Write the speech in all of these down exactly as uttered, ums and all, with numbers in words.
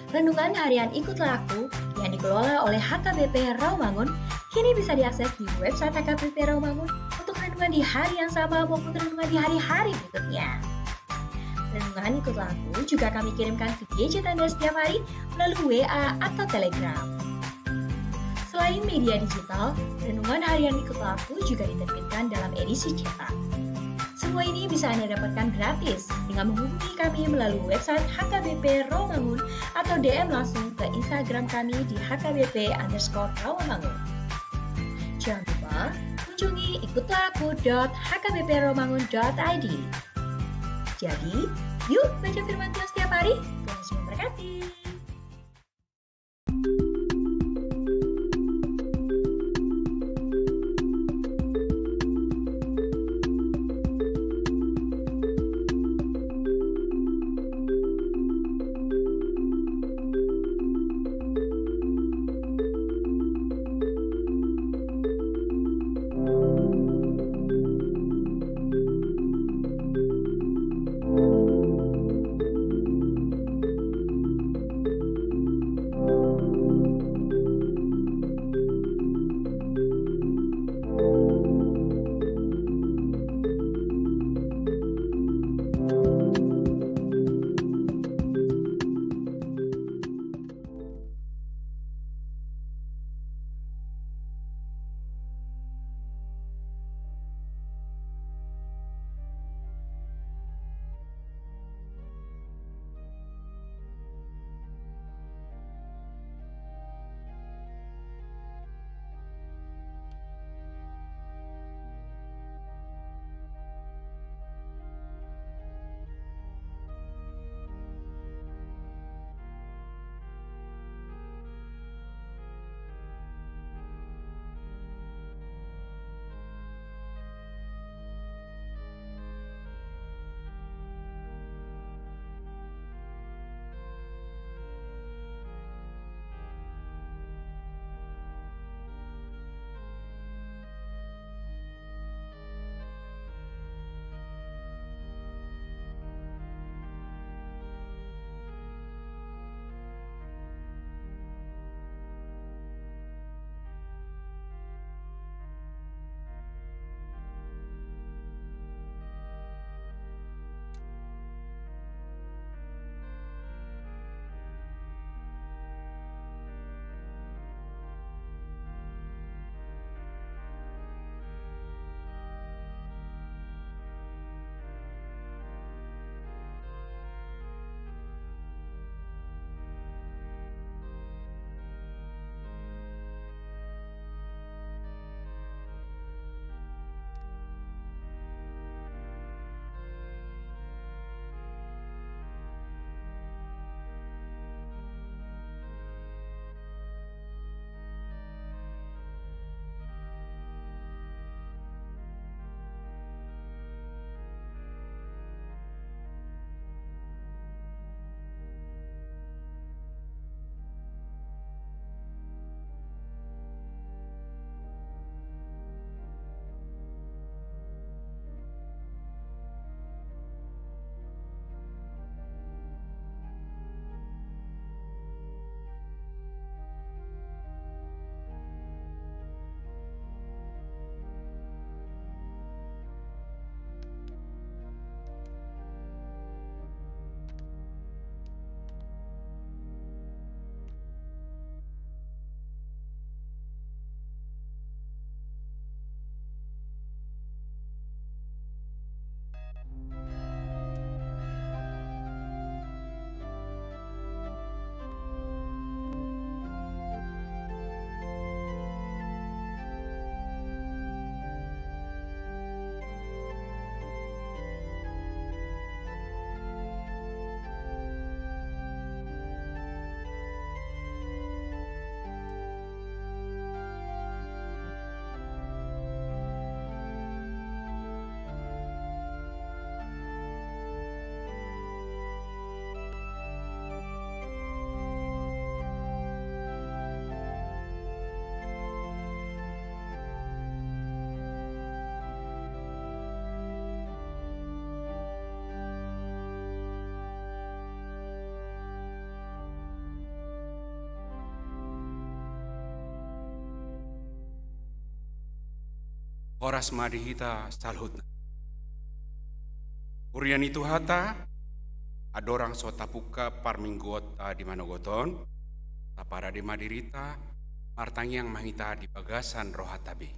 Renungan harian Ikutlah Aku yang dikelola oleh H K B P Rawamangun kini bisa diakses di website H K B P Rawamangun untuk renungan di hari yang sama maupun renungan di hari-hari berikutnya. Renungan Ikutlah Aku juga kami kirimkan ke gadget Anda setiap hari melalui W A atau Telegram. Selain media digital, renungan harian Ikutlah Aku juga diterbitkan dalam edisi cetak. Semua ini bisa Anda dapatkan gratis dengan menghubungi kami melalui website H K B P Rawamangun atau D M langsung ke Instagram kami di H K B P underscore Rawamangun. Jangan lupa kunjungi ikutlah aku dot H K B P rawamangun dot I D. Jadi, yuk baca firman Tuhan setiap hari. Tuhan Yesus memberkati. Horas ma di hita saluhutna. Huria ni Tuhanta, andorang so tapungka parmingguonta di manogot on, taparade ma dirita, martangiang ma hita di bagasan rohanta be.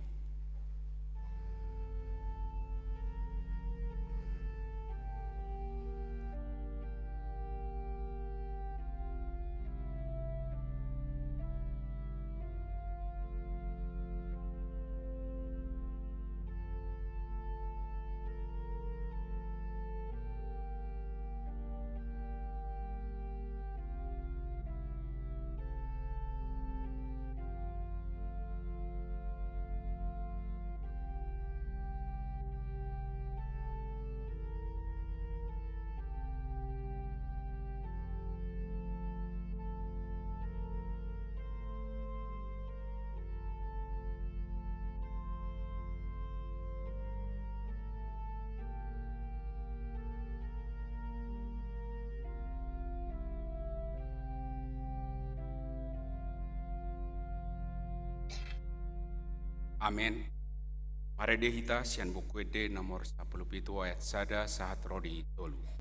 Amen. Marende hita sian Buku Ende nomor sampulu pitu ayat sada sahat ro di tolu.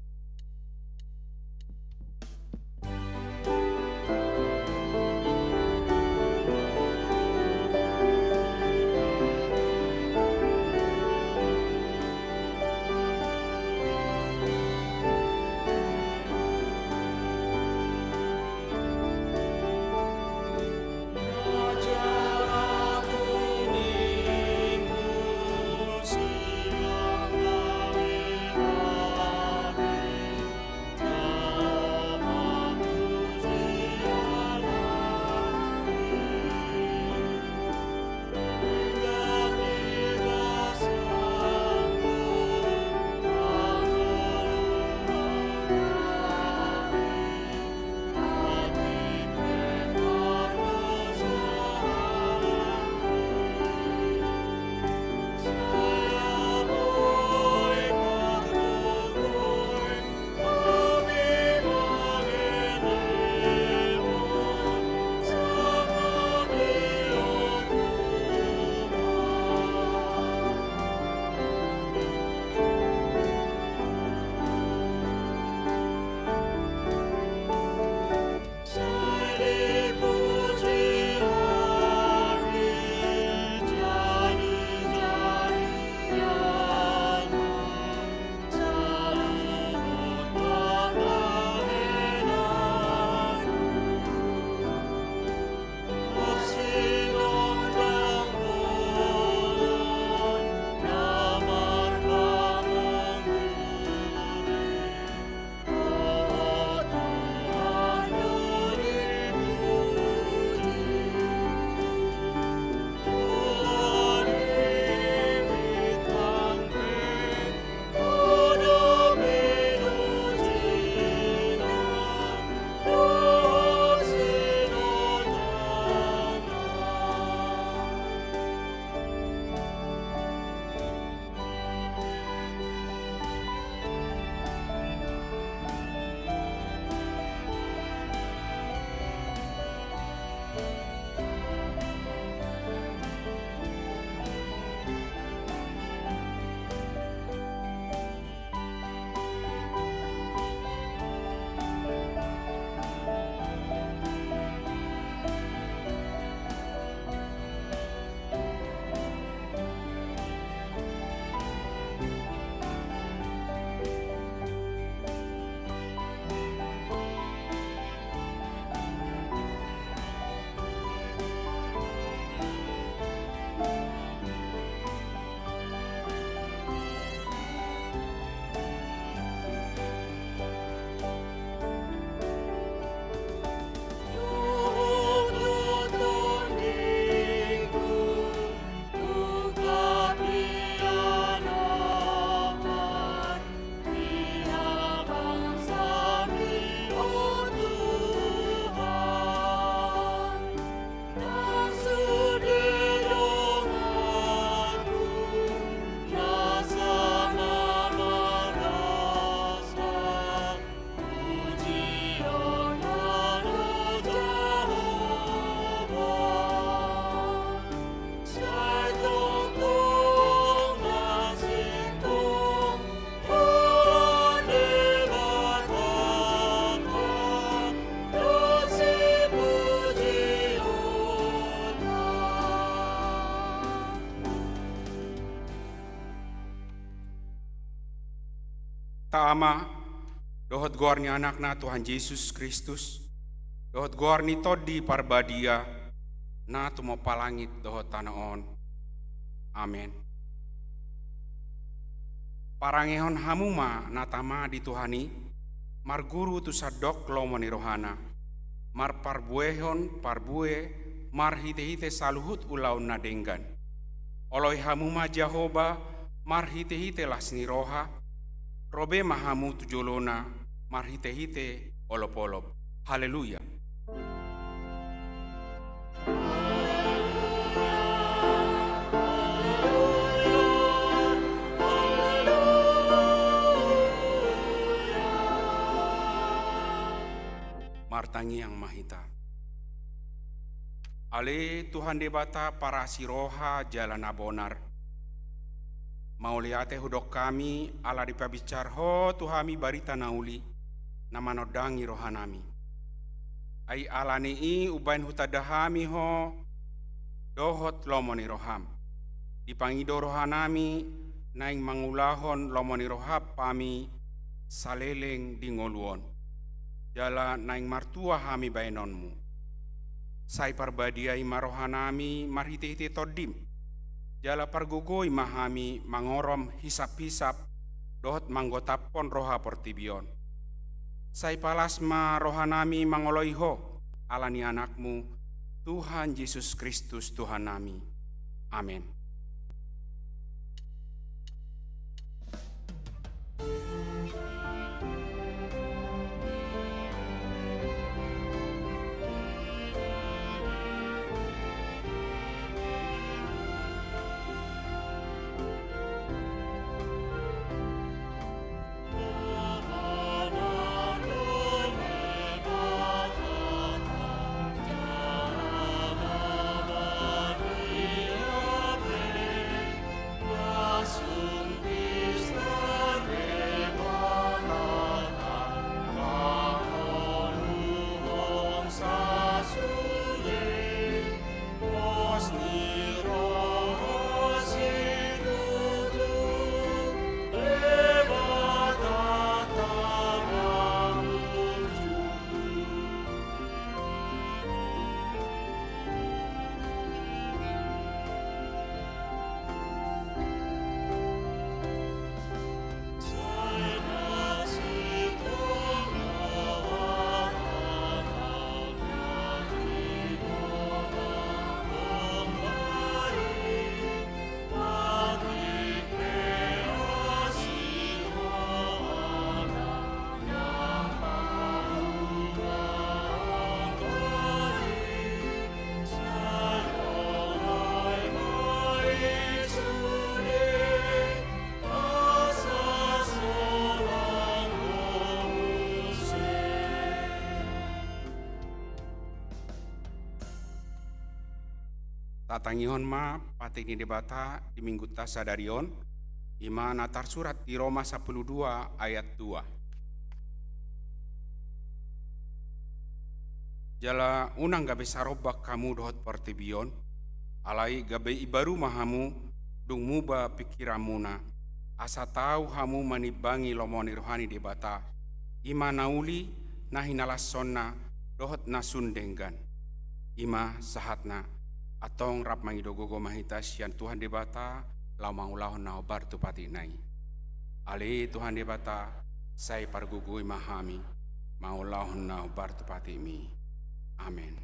Debata Ama, dohot goar ni Anakna Tuhan Jesus Kristus, dohot goar ni Tondi Parbadia, na tumompa langit dohot tano on. Amen. Parangehon hamu ma na tama di Tuhan i, marguru tu sandok lomo ni rohana, marparbuehon parbue marhitehite saluhut ulaon na denggan. Oloi hamu ma Jahowa marhitehite las ni roha, ro be ma hamu tu jolona marhitehite olopolop. Haleluya. Martangiang ma hita. Ale Tuhan Debata parasi roha jala na bonar, mauliate hudok hami ala dipabinsar Ho tu hami barita na uli na manondangi rohanami. Ai ala ni i umbahen hutanda hami Ho dohot lomo ni roham. Dipangido rohanami naeng mangulahon lomo ni roham hami saleleng di ngolu on, jala naeng martua hami baenonmu. Sai parbadiai ma rohanami marhitehite Tondim, jala pargogoi ma hami mangorom hisaphisap dohot manggotaphon roha portibi on. Sai palas ma rohanami mangoloi Ho, ala ni Anakmu, Tuhan Jesus Kristus Tuhannami. Amen. Tatangihon ma patik ni Debata di Minggunta sadari on, i ma na tarsurat di Roma sampulu dua ayat dua. Jala unang gabe sarombak hamu dohot portibi on, alai gabe imbaru ma hamu dung muba pingkiranmuna, asa tau hamu manimbangi lomo ni roha ni Debata, i ma na uli, na hinalashonna, dohot na sun denggan. I ma sahatna. Antong rap mangido gogo ma hita sian Tuhan Debata, laho mangulahon na hombar tu patikna i. Ale Tuhan Debata, sai pargogoi ma hami mangulahon na hombar tu patikmi. Amen.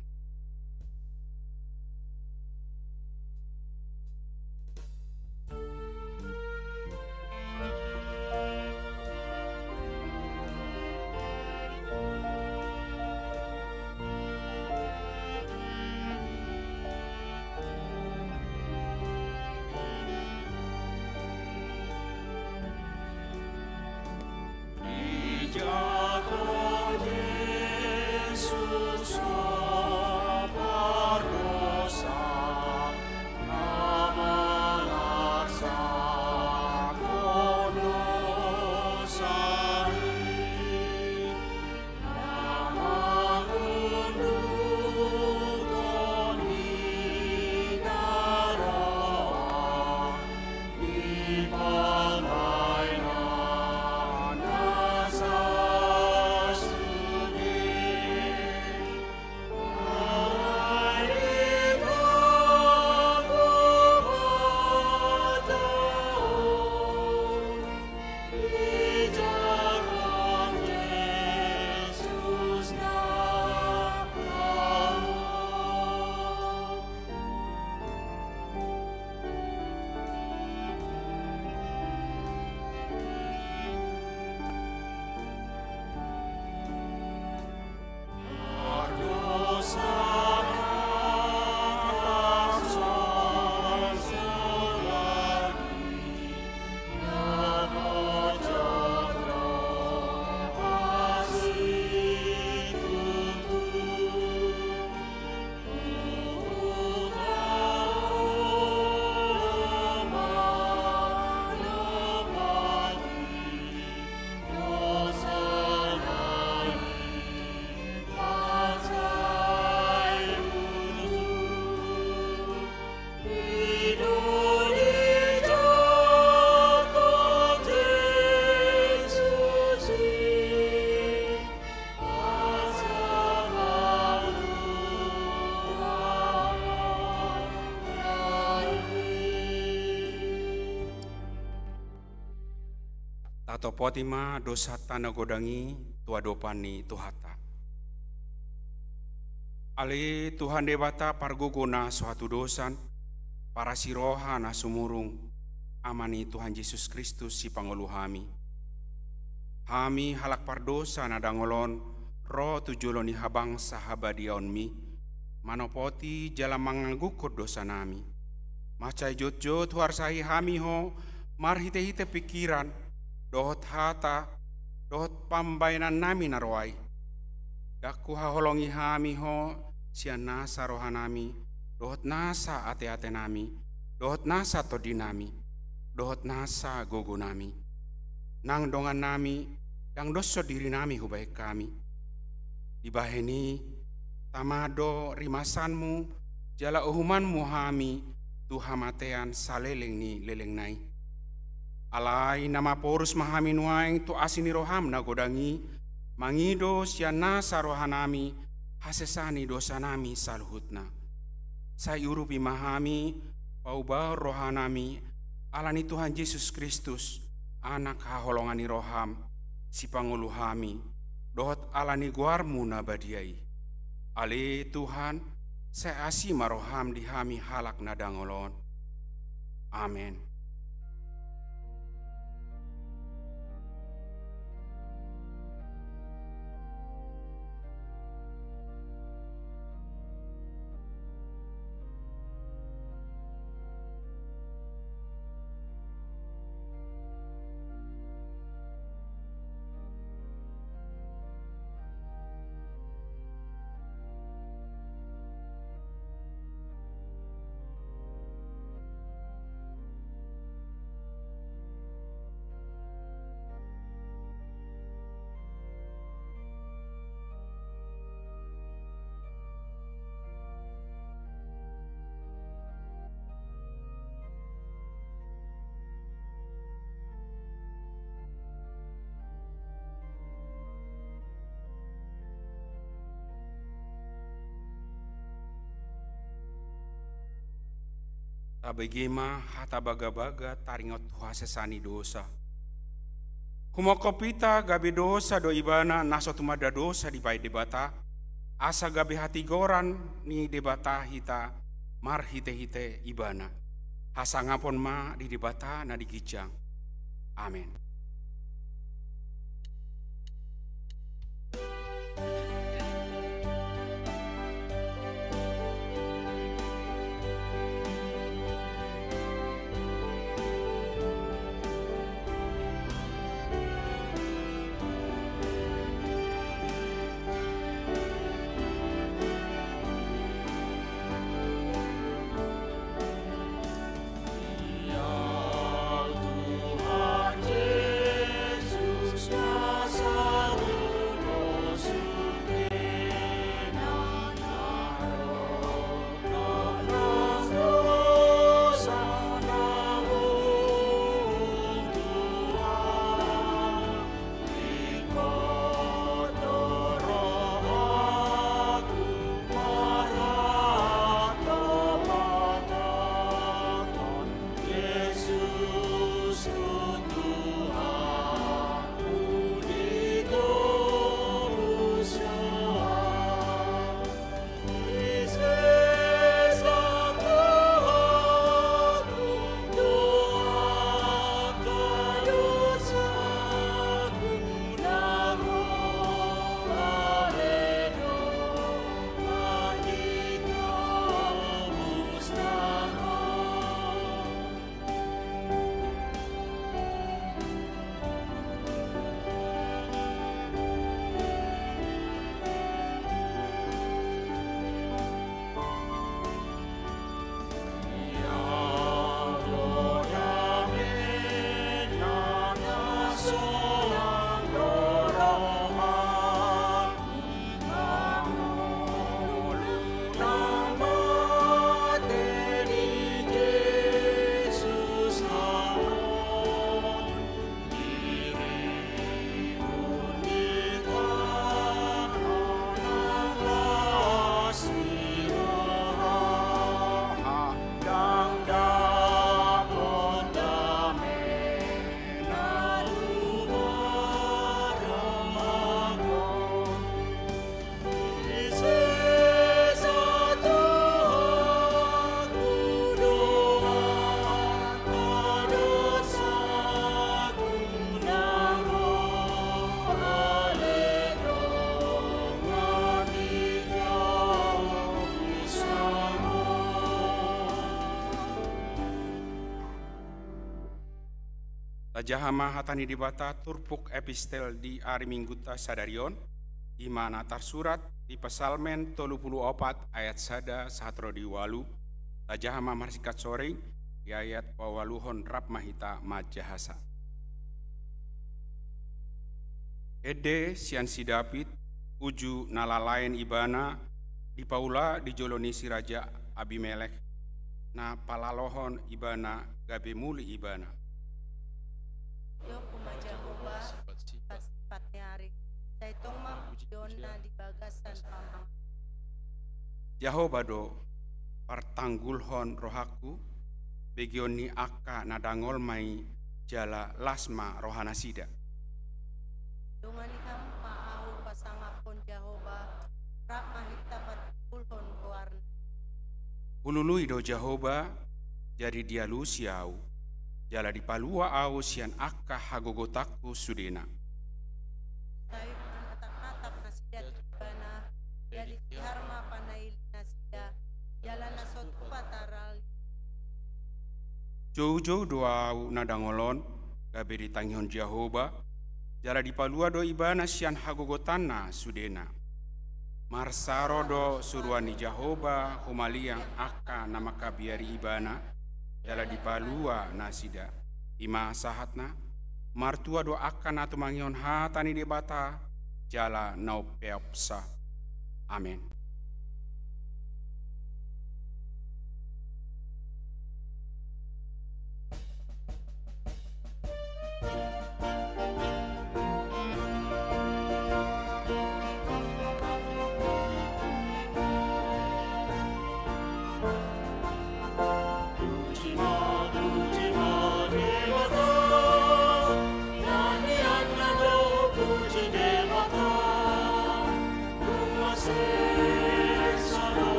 Tatopoti ma dosanta na godang i tu adopan ni Tuhanta. Ale Tuhan Debata pargogo na so hatudosan, parasi roha na sumurung, Ama ni Tuhan Jesus Kristus sipangolu hami. Hami halak pardosa na dangol on, ro tu jolo ni habangsa habadiaonmi, manopoti jala mangagukkon dosanami. Mansai jotjot huarsahi hami Ho, marhitehite pingkiran, dohot hata, dohot pambaenannami na roa i. Ndang huhaholongi hami Ho, sian nasa rohanami, dohot nasa ateatenami, dohot nasa tondinami, dohot nasa gogonami. Nang dongannami, ndang doshon dirinami hubahen hami. Dibahen i, tama do rimasanmu, jala uhumanmu hami, tu hamatean saleleng ni lelengna i. Alai na maporus ma hami nuaeng tu asi ni roham na godang i, mangido sian nasa rohanami, hasesa ni dosanami saluhutna. Sai urupi ma hami, paubahon rohanami, ala ni Tuhan Jesus Kristus, Anak haholongan ni roham, sipangolu hami, dohot ala ni goarmu na badia i. Ale Tuhan, sai asi ma roham di hami halak na dangol on. Amen. Tabege ma hata bagabaga taringot tu hasesaan ni dosa. Humongkop hita gabe dosa do ibana na so tumanda dosa dibahen Debata, asa gabe hatigoran ni Debata hita marhitehite ibana. Hasangapon ma di Debata na di ginjang. Amen. Tajaha ma hata ni Debata turpuk epistel di ari Minggunta sadari on, i ma na tarsurat di Psalmen tolu pulu opat ayat sada sahat ro di ualu. Tajaha ma marsingkat soring, di ayat paualuhon rap ma hita manjahasa. Ende sian si David, uju na lalaen ibana, dipaula di jolo ni si Raja Abimelek, na palalohon ibana gabe muli ibana. Iok ma Jahowa, sifat-sifatna ari, sai tong ma pujionna di bagasan pamangan. Jahowa do partanggulhon rohangku, begeon ni angka na dangol ma i jala las ma rohanasida. Dongani hamu ma ahu pasangaphon Jahowa, rap ma hita patanggulhon goarna. Hulului do Jahowa, jadi dialusi ahu, jala dipalua ahu sian angka hagogotanku sudena. Sai manatap-natap nasida tu ibana, jadi tihar ma panaili nasida, jala na so tupa tarali. Joujou do ahu na dangol on, gabe ditangihon Jahowa, jala dipalua do ibana sian hagogotanna sudena. Marsaro do suruan ni Jahowa humaliang angka na mangkabiari ibana, jala dipalua nasida. I ma sahatna, martua do angka na tumangihon hata ni Debata, jala na umpeopsa. Amen.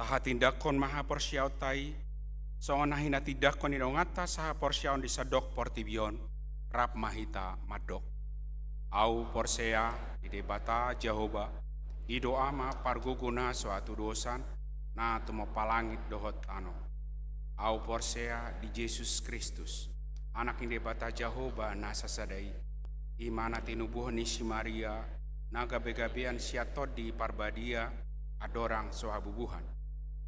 Tahatindangkon ma haporseaonta i, songon na hinatindangkon ni donganta sahaporseaon di sandok portibi on, rap ma hita mandok. Ahu porsea di Debata Jahowa, i do Ama pargogo na so hatudosan, na tumompa langit dohot tano. Ahu porsea di Jesus Kristus, Anak ni Debata Jahowa na sasada i, i ma na tinubuhon ni si Maria, na gabegabean sian Tondi Parbadia, andorang so habubuhan.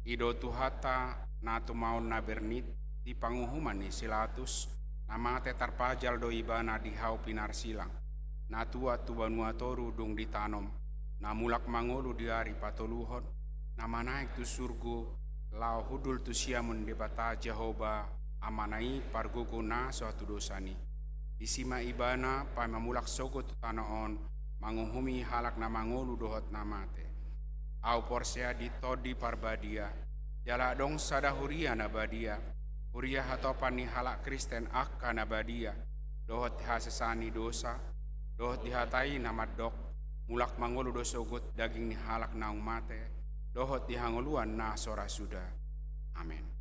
I do Tuhanta na tumaon na bernit di panguhuman ni si Latus, na mate tarpajal do ibana di hau pinarsilang, na tuat tu banua toru dung ditanom, na mulak mangolu di ari patoluhon, na manaek tu surgo, laho hundul tu siamun Debata Jahowa, Amana i pargogo na so hatudosan i. Disi ma ibana paima mulak sogot tu tano on, manguhumi halak na mangolu dohot na mate. Ahu porsea di Tondi Parbadia, jala adong sada huria na badia, huria hatopan ni halak Kristen angka na badia, dohot hasesaan ni dosa, dohot di hata i na mandok, mulak mangolu do sogot daging ni halak naung mate, dohot di hangoluan na so ra suda. Amen.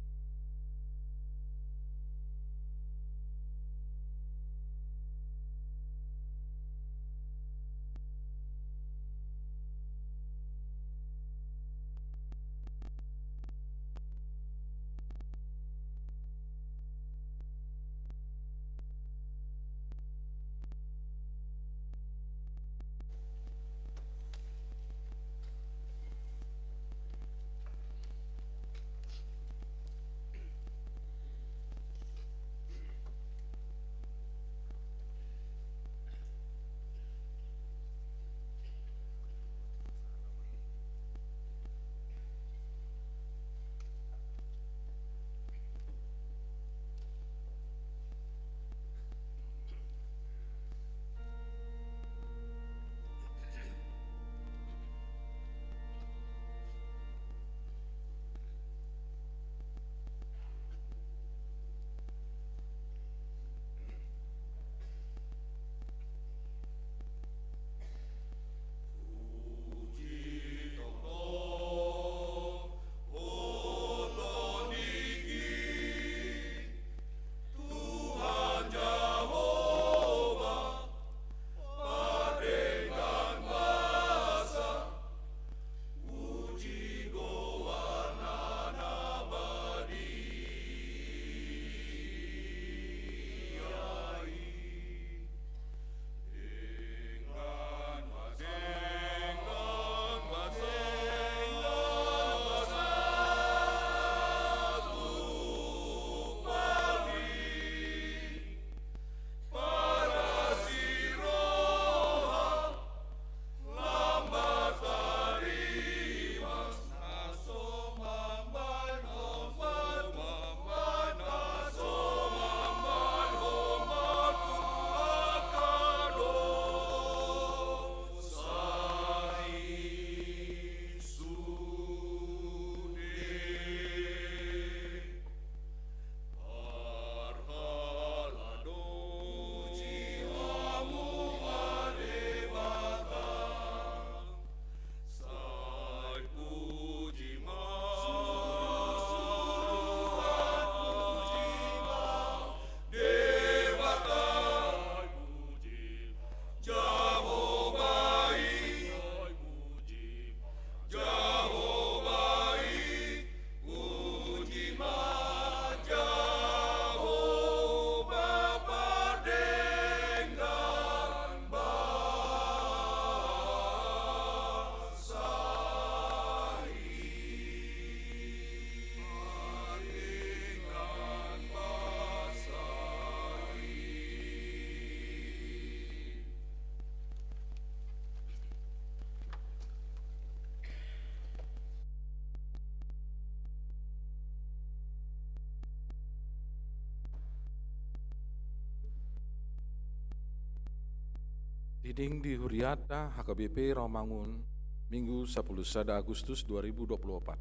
Diding di huriata H K B P Rawamangun, Minggu sapuluh sada Agustus dua ribu dua puluh opat.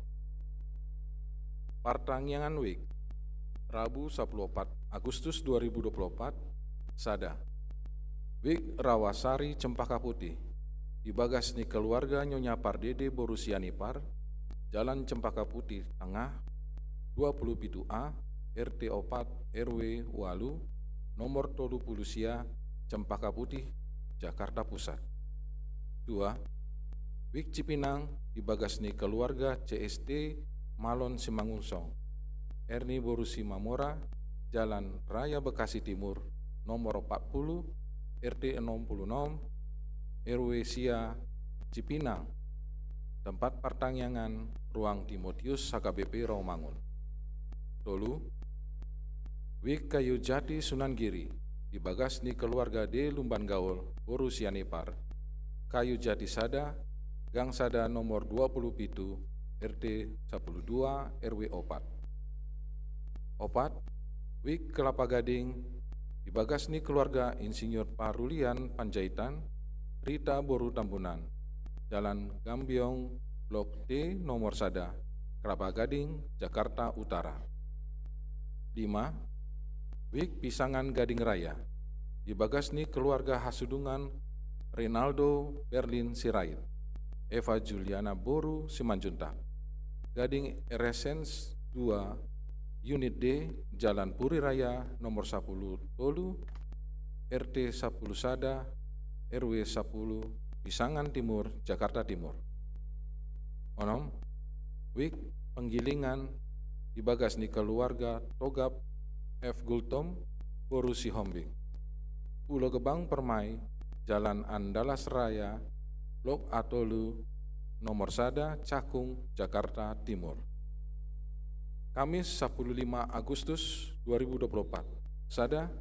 Partangiangan wijk, Rabu sapuluh opat Agustus dua ribu dua puluh opat, sada. Wijk Rawasari Cempaka Putih, di bagas ni keluarga Nyonya Pardede boru Sianipar, Jalan Cempaka Putih Tengah, dua puluh pitu A, R T opat, R W ualu, nomor tolu pulu sia, Cempaka Putih, Jakarta Pusat. Dua, wijk Cipinang di bagas ni keluarga C S T Malon Simangunsong, Erni boru Simamora, Jalan Raya Bekasi Timur, nomor opat pulu, R T enam pulu enam, R W sia, Cipinang, tempat partangiangan ruang Timotius H K B P Rawamangun. Tolu, wijk Kayu Jati Sunan Giri, di bagas ni keluarga D Lumban Gaol, boru Sianipar, Kayu Jati sada, gang sada nomor dua pulu pitu, R T sapuluh dua, R W opat. Opat, wijk Kelapa Gading, di bagas ni keluarga Insinyur Parulian Panjaitan, Rita boru Tambunan, Jalan Gambiong, Blok T nomor sada, Kelapa Gading, Jakarta Utara. Lima, wijk Pisangan Gading Raya, di bagas ni keluarga Hasudungan Rinaldo Berlin Sirait, Eva Juliana boru Simanjuntak, Gading Residence dua, Unit D, Jalan Puri Raya nomor sapuluh tolu, R T sapuluh sada, R W sapuluh, Pisangan Timur, Jakarta Timur. Onom, wijk Penggilingan, di bagas ni keluarga Togab F Gultom boru Sihombing, Pulo Gebang Permai, Jalan Andalas Raya, Blok A tolu, nomor sada, Cakung, Jakarta Timur. Kamis sapuluh lima Agustus dua ribu dua puluh opat. Sada,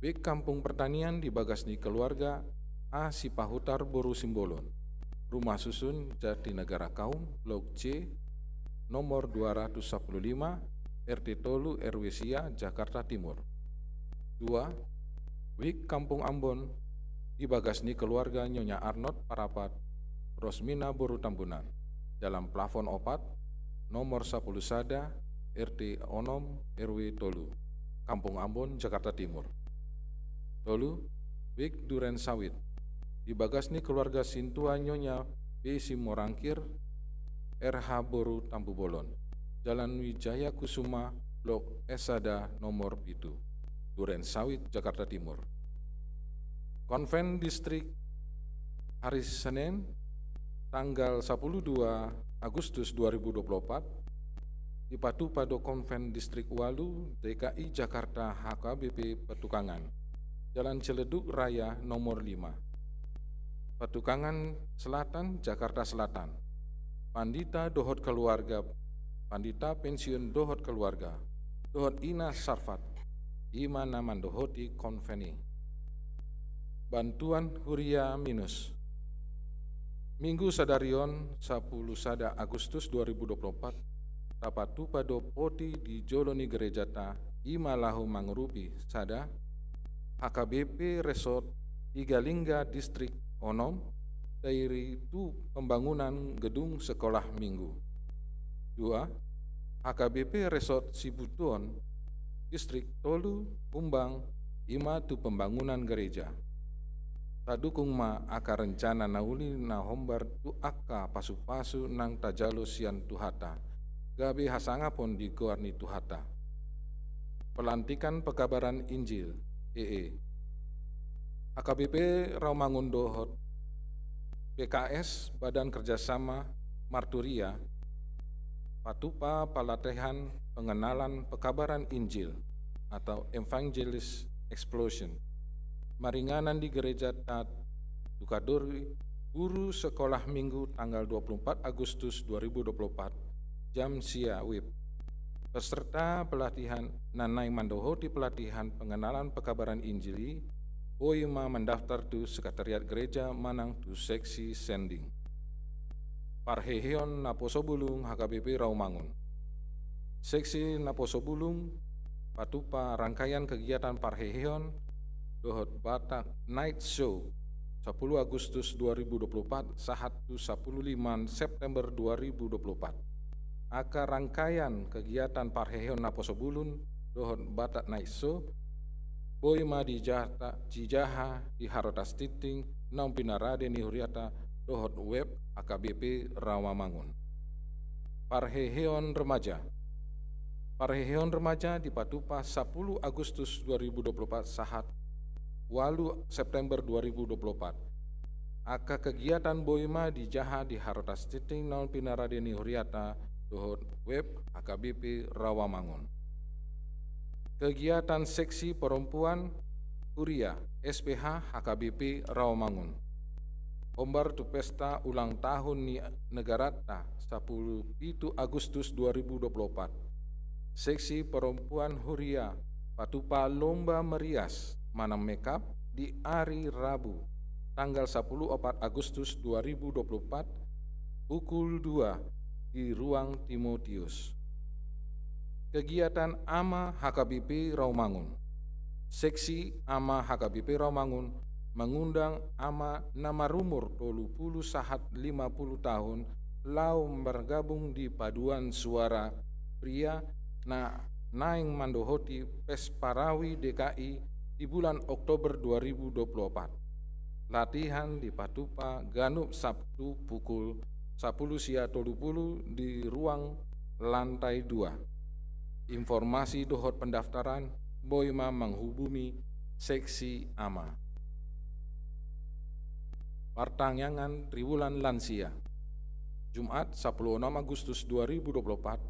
wijk Kampung Pertanian di bagas ni keluarga A Sipahutar boru Simbolon, Rumah Susun Jatinegara Kaum, Blok C, nomor dua ratus sapuluh lima, R T tolu, R W sia, Jakarta Timur. Dua, wijk Kampung Ambon, di bagas ni keluarga Nyonya Arnot Parapat, Rosmina boru Tambunan, Jalan Plafon opat, nomor sapuluh sada, R T onom, R W tolu, Kampung Ambon, Jakarta Timur. Tolu, wijk Duren Sawit, di bagas ni keluarga Sintua Nyonya B Simorangkir, R H boru Tampubolon, Jalan Wijaya Kusuma, Blok S sada nomor pitu, Duren Sawit, Jakarta Timur. Konven Distrik, hari Senin, tanggal sapuluh dua Agustus dua ribu dua puluh opat, dipatupa do Konven Distrik ualu D K I Jakarta H K B P Petukangan, Jalan Ciledug Raya nomor lima, Petukangan Selatan, Jakarta Selatan. Pandita dohot keluarga, pandita pensiun dohot keluarga, dohot Ina Sarfat, i ma na mandohoti konven i. Bantuan huria minus. Minggu sadari on, sapuluh sada Agustus dua ribu dua puluh opat, tapatupa do poti di jolo ni gerejata, i ma laho mangurupi, sada, H K B P Resort Tiga Lingga Distrik onom, dari tu pembangunan gedung sekolah minggu. Dua, H K B P Resort Sibutuon, Distrik tolu, humbang, i ma tu pembangunan gereja. Tadukung ma angka rencana na uli na hombar tu angka pasupasu nang tajalo sian Tuhanta, gabe hasangapon di goar ni Tuhanta. Pelantikan Pekabaran Injil, E E. H K B P Rawamangun dohot B K S, Badan Kerjasama Marturia, patupa pelatihan pengenalan pekabaran Injil atau Evangelist Explosion maringanan di Gereja Taat Tukadori, guru sekolah minggu tanggal dua puluh empat Agustus dua ribu dua puluh empat, jam sia wib. Peserta pelatihan na naeng mandohoti pelatihan pengenalan pekabaran Injil i, boi ma mandaftar tu sekretariat gereja manang tu seksi sending. Parheheon Naposobulung H K B P Rawamangun. Seksi Naposobulung patupa rangkaian kegiatan parheheon dohot Batak Night Show, sapuluh Agustus dua ribu dua puluh empat sahat tu sapuluh lima September dua ribu dua puluh empat. Angka rangkaian kegiatan parheheon naposobulung dohot Batak Night Show boi ma dijata-, dijaha di Harotas Tintin naung pinarade ni huriata dohot web H K B P Rawamangun. Parheheon remaja. Parheheon remaja dipatupa sapuluh Agustus dua ribu dua puluh empat sahat ualu September dua ribu dua puluh empat. Angka kegiatan boi ma dijaha di Harotas Tintin naung pinarade ni huriata dohot web H K B P Rawamangun. Kegiatan seksi perempuan huria S P H H K B P Rawamangun. Hombar tu pesta ulang tahun ni negaranta sapuluh pitu Agustus dua ribu dua puluh empat. Seksi perempuan huria patupa lomba merias manang makeup di ari Rabu, tanggal sapuluh opat Agustus dua ribu dua puluh empat, pukul dua di Ruang Timotius. Kegiatan Ama H K B P Rawamangun. Seksi Ama H K B P Rawamangun mangundang ama na marumur tolu pulu sahat lima pulu taon laho margabung di paduan suara pria na naeng mandohoti Pesparawi D K I di bulan Oktober dua ribu dua puluh empat. Latihan dipatupa ganup Sabtu pukul sapuluh sia tolu pulu di ruang lantai dua. Informasi dohot pendaftaran boi ma manghubungi seksi ama. Partangiangan triwulan lansia. Jumat, sapuluh onom Agustus dua ribu dua puluh empat,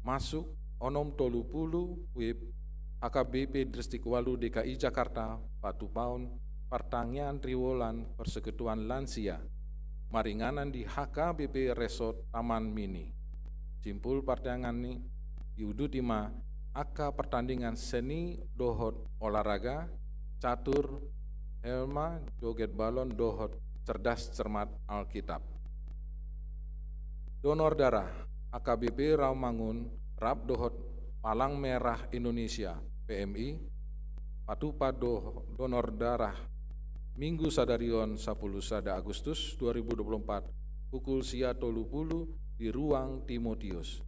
masuk onom tolu pulu, wib, H K B P Distrik Walu D K I Jakarta patupaon partangiangan triwulan Persekutuan Lansia maringanan di H K B P Resort Taman Mini. Simpul partangiangan i diuduti ma angka pertandingan seni dohot olahraga, catur, helma, joget balon dohot cerdas cermat Alkitab. Donor darah, H K B P Rawamangun rap dohot Palang Merah Indonesia, P M I, patupa do-, donor darah Minggu sadari on sapuluh sada Agustus dua ribu dua puluh empat pukul sia tolu pulu di ruang Timotius.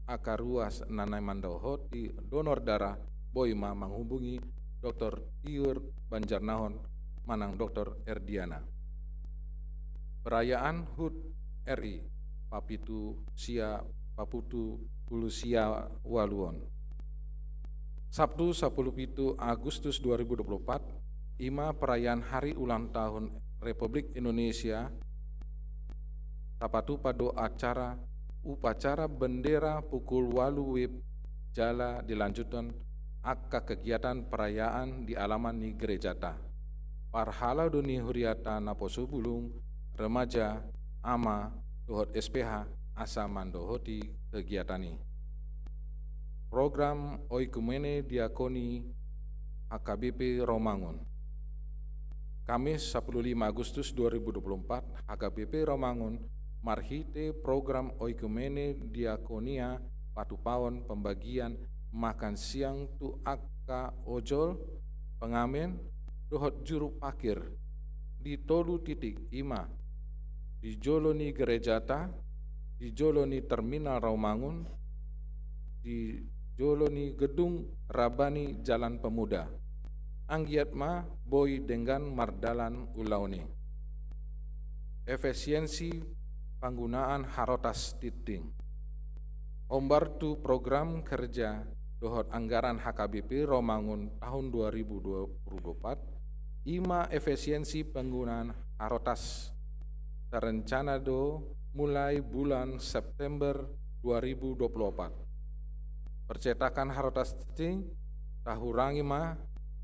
Angka ruas na naeng mandohoti donor darah boi ma manghubungi Doktor Tiur Banjarnahor manang Doktor Erdiana. Perayaan hut R I papitu sia, papitu pulu sia ualu on. Sabtu sapuluh pitu Agustus dua ribu dua puluh empat, i ma perayaan hari ulang tahun Republik Indonesia. Tapatupa do acara upacara bendera pukul ualu wib jala dilanjuthon angka kegiatan perayaan di alaman ni gerejata. Parhalado ni huriata naposobulung, remaja, ama, dohot S P H asa mandohoti kegiatan i. Program Oikumene Diakoni H K B P Rawamangun. Kamis sapuluh lima Agustus dua ribu dua puluh empat, H K B P Rawamangun marhite program Oikumene Diakonia patupaon pembagian makan siang tu angka ojol, pengamen, dohot juru parkir di tolu titik, i ma di jolo ni gerejata, di jolo ni terminal Rawamangun, di jolo ni gedung Rabani Jalan Pemuda. Anggiat ma boi denggan mardalan ulaon i. Efisiensi penggunaan harotas tintin. Hombar tu program kerja dohot anggaran H K B P Rawamangun tahun dua ribu dua puluh empat, i ma efisiensi penggunaan harotas. Terencana do mulai bulan September dua ribu dua puluh empat. Percetakan harotas tintin tahurangi ma,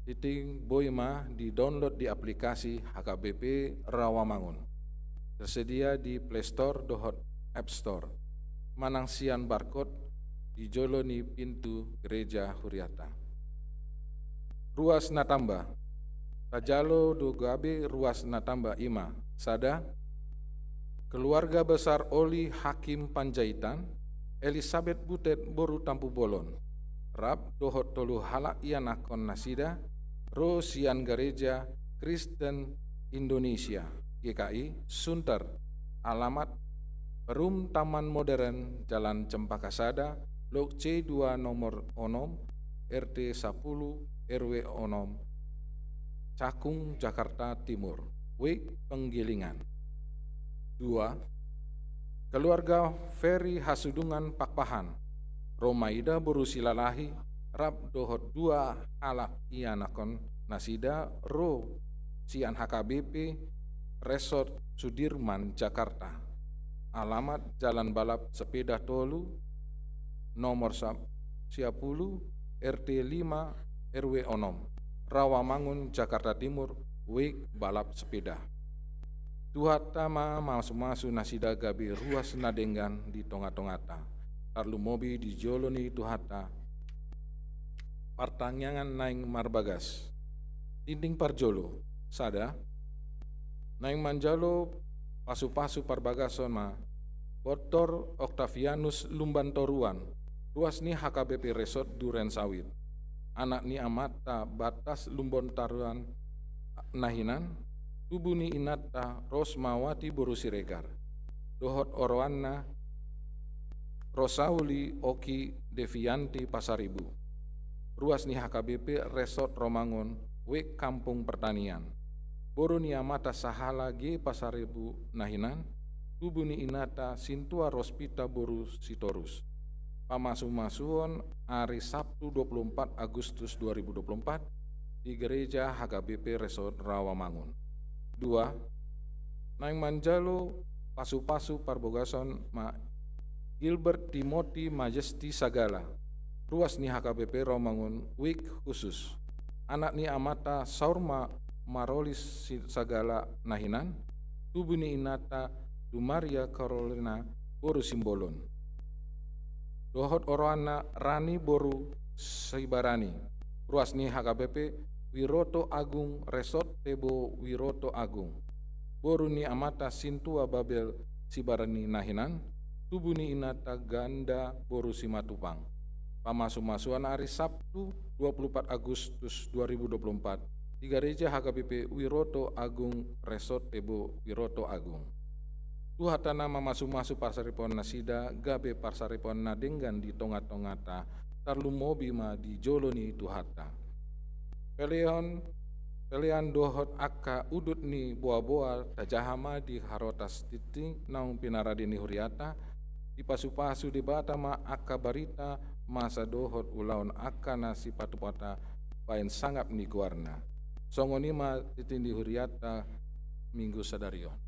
tintin boi ma di-download di aplikasi H K B P Rawamangun. Tersedia di Play Store dohot App Store. Manang sian barcode di jolo ni pintu gereja huriata. Ruas na tamba. Tajalo do gabe ruas na tamba, i ma: sada, keluarga besar Oli Hakim Panjaitan, Elisabet Butet boru Tampubolon, rap dohot tolu halak ianakhon nasida, ro sian Gareja Kristen Indonesia, G K I, Sunter, alamat Perum Taman Modern, Jalan Cempaka Sada, Blok C dua nomor onom, R T sapulu, R W onom, Cakung, Jakarta Timur. Wijk Penggilingan. Dua, keluarga Ferry Hasudungan Pakpahan, Romaida boru Silalahi, rap dohot dua halak ianakhon nasida, ro sian H K B P Resort Sudirman, Jakarta. Alamat Jalan Balap Sepeda tolu, nomor sa-, sia pulu, R T lima, R W onom, Rawamangun, Jakarta Timur, Wijk Balap Sepeda. Tuhanta ma mamasu-masu nasida gabe ruas na denggan di tonga-tonganta, tarlumobi di jolo ni Tuhanta. Partangiangan naeng marbagas. Dinding parjolo, sada, naeng manjalo pasu-pasu parbagason ma Doktor Octavianus Lumban Toruan, ruas ni H K B P Resort Duren Sawit, anak ni amanta Batas Lumban Toruan na hinan, tubu ni inanta Rosmawati boru Siregar, dohot oroanna Rosauli Oki Devianti Pasaribu, ruas ni H K B P Resort Romangun, Wijk Kampung Pertanian, boru ni amanta Sahala G Pasaribu na hinan, tubu ni inanta Sintua Rospita boru Sitorus. Pamasu-masuon ari Sabtu dua puluh empat Agustus dua ribu dua puluh empat di Gereja H K B P Resort Rawamangun. Dua, naeng manjalo pasu-pasu parbagason ma Gilbert Timothy Majesti Sagala, ruas ni H K B P Rawamangun, Wijk Khusus, anak ni amanta Saur Ma-, Marolis Si-, Sagala na hinan, tubu ni inanta Dumaria Karolina boru Simbolon, dohot oroanna Rani boru Sibarani, ruas ni H K B P Wiroto Agung Resort Tebo Wiroto Agung, boru ni amanta Sintua Babel Sibarani na hinan, tubu ni inanta Ganda boru Simatupang. Pamasu-masuon ari Sabtu dua puluh empat Agustus dua ribu dua puluh empat di Gareja H K B P Wiroto Agung Resort Tebo Wiroto Agung. Tuhanta na mamasu-masu parsaripeon nasida gabe parsaripeon na denggan di tonga-tonganta, tarlumobi ma di jolo ni Tuhanta. Pelean, pelean dohot angka udut ni boa-boa tajaha ma di harotas tintin naung pinarade ni huriata, dipasu-pasu Debata ma angka barita masa dohot ulaon angka na sipatupatupa baen sangap ni goarna. Songon i ma tintin ni huriata Minggu sadari on.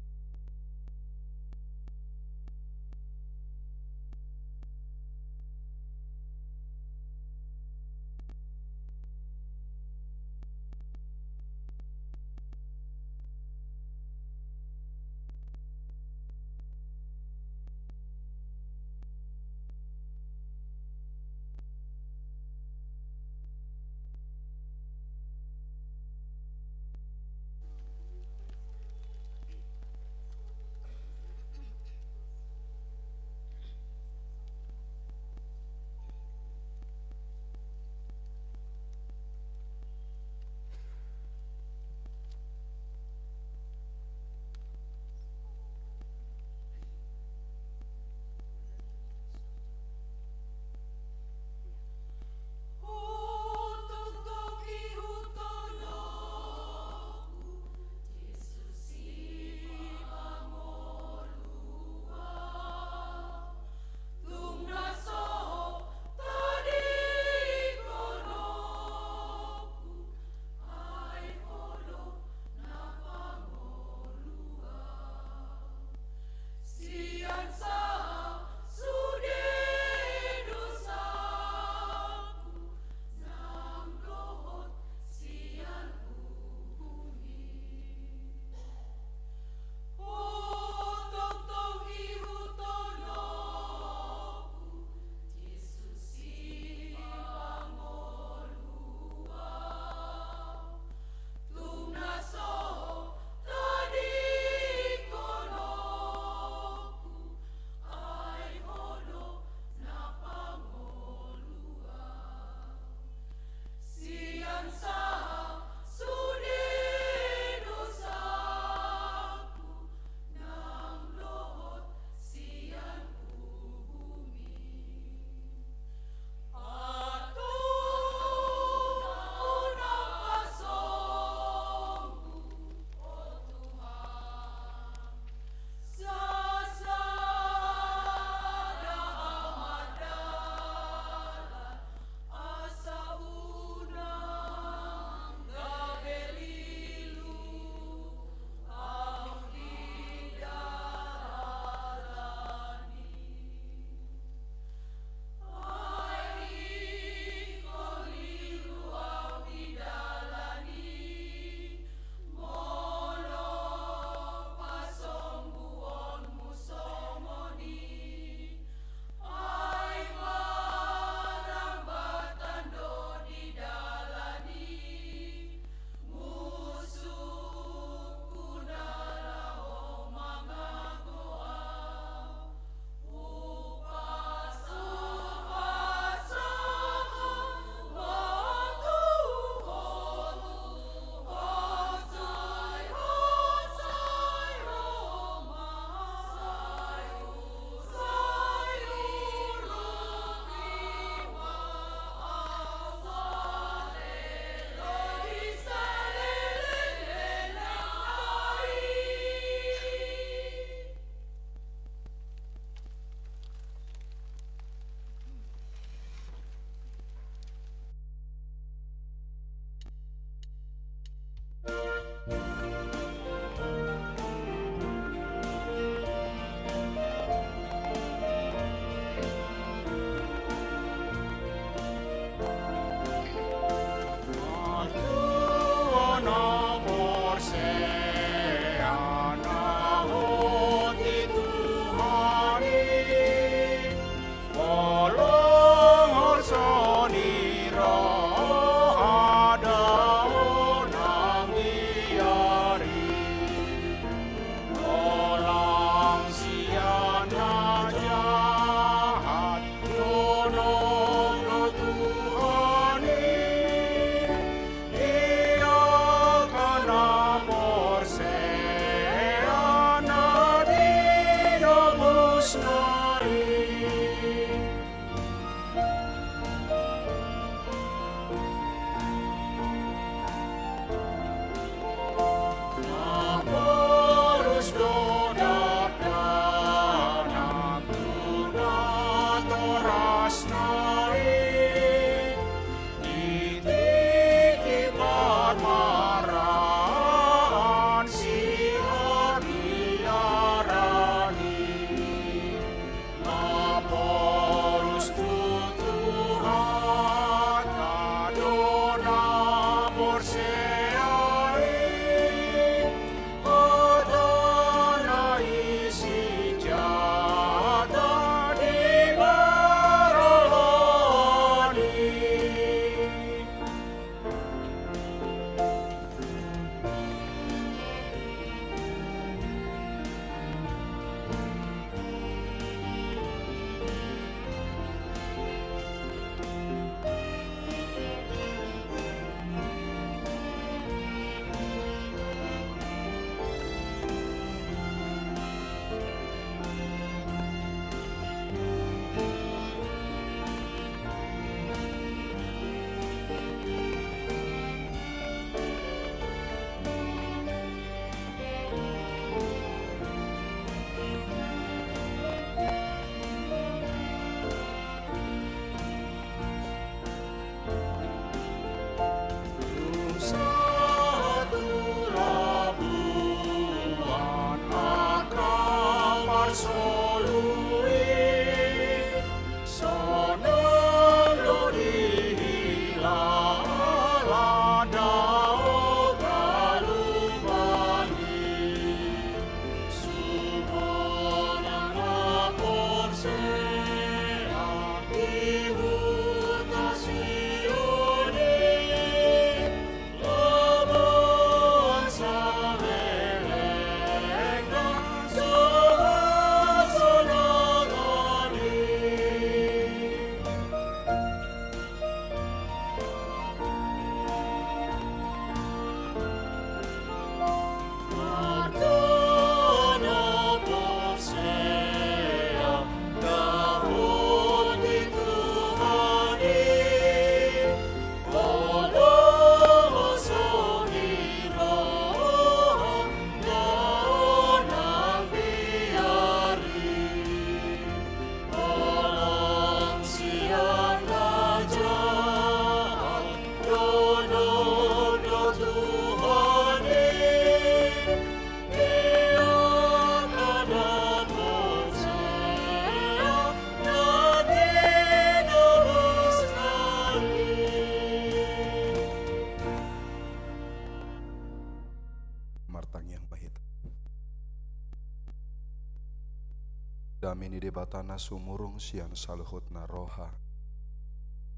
na sumurung sian saluhutna roha,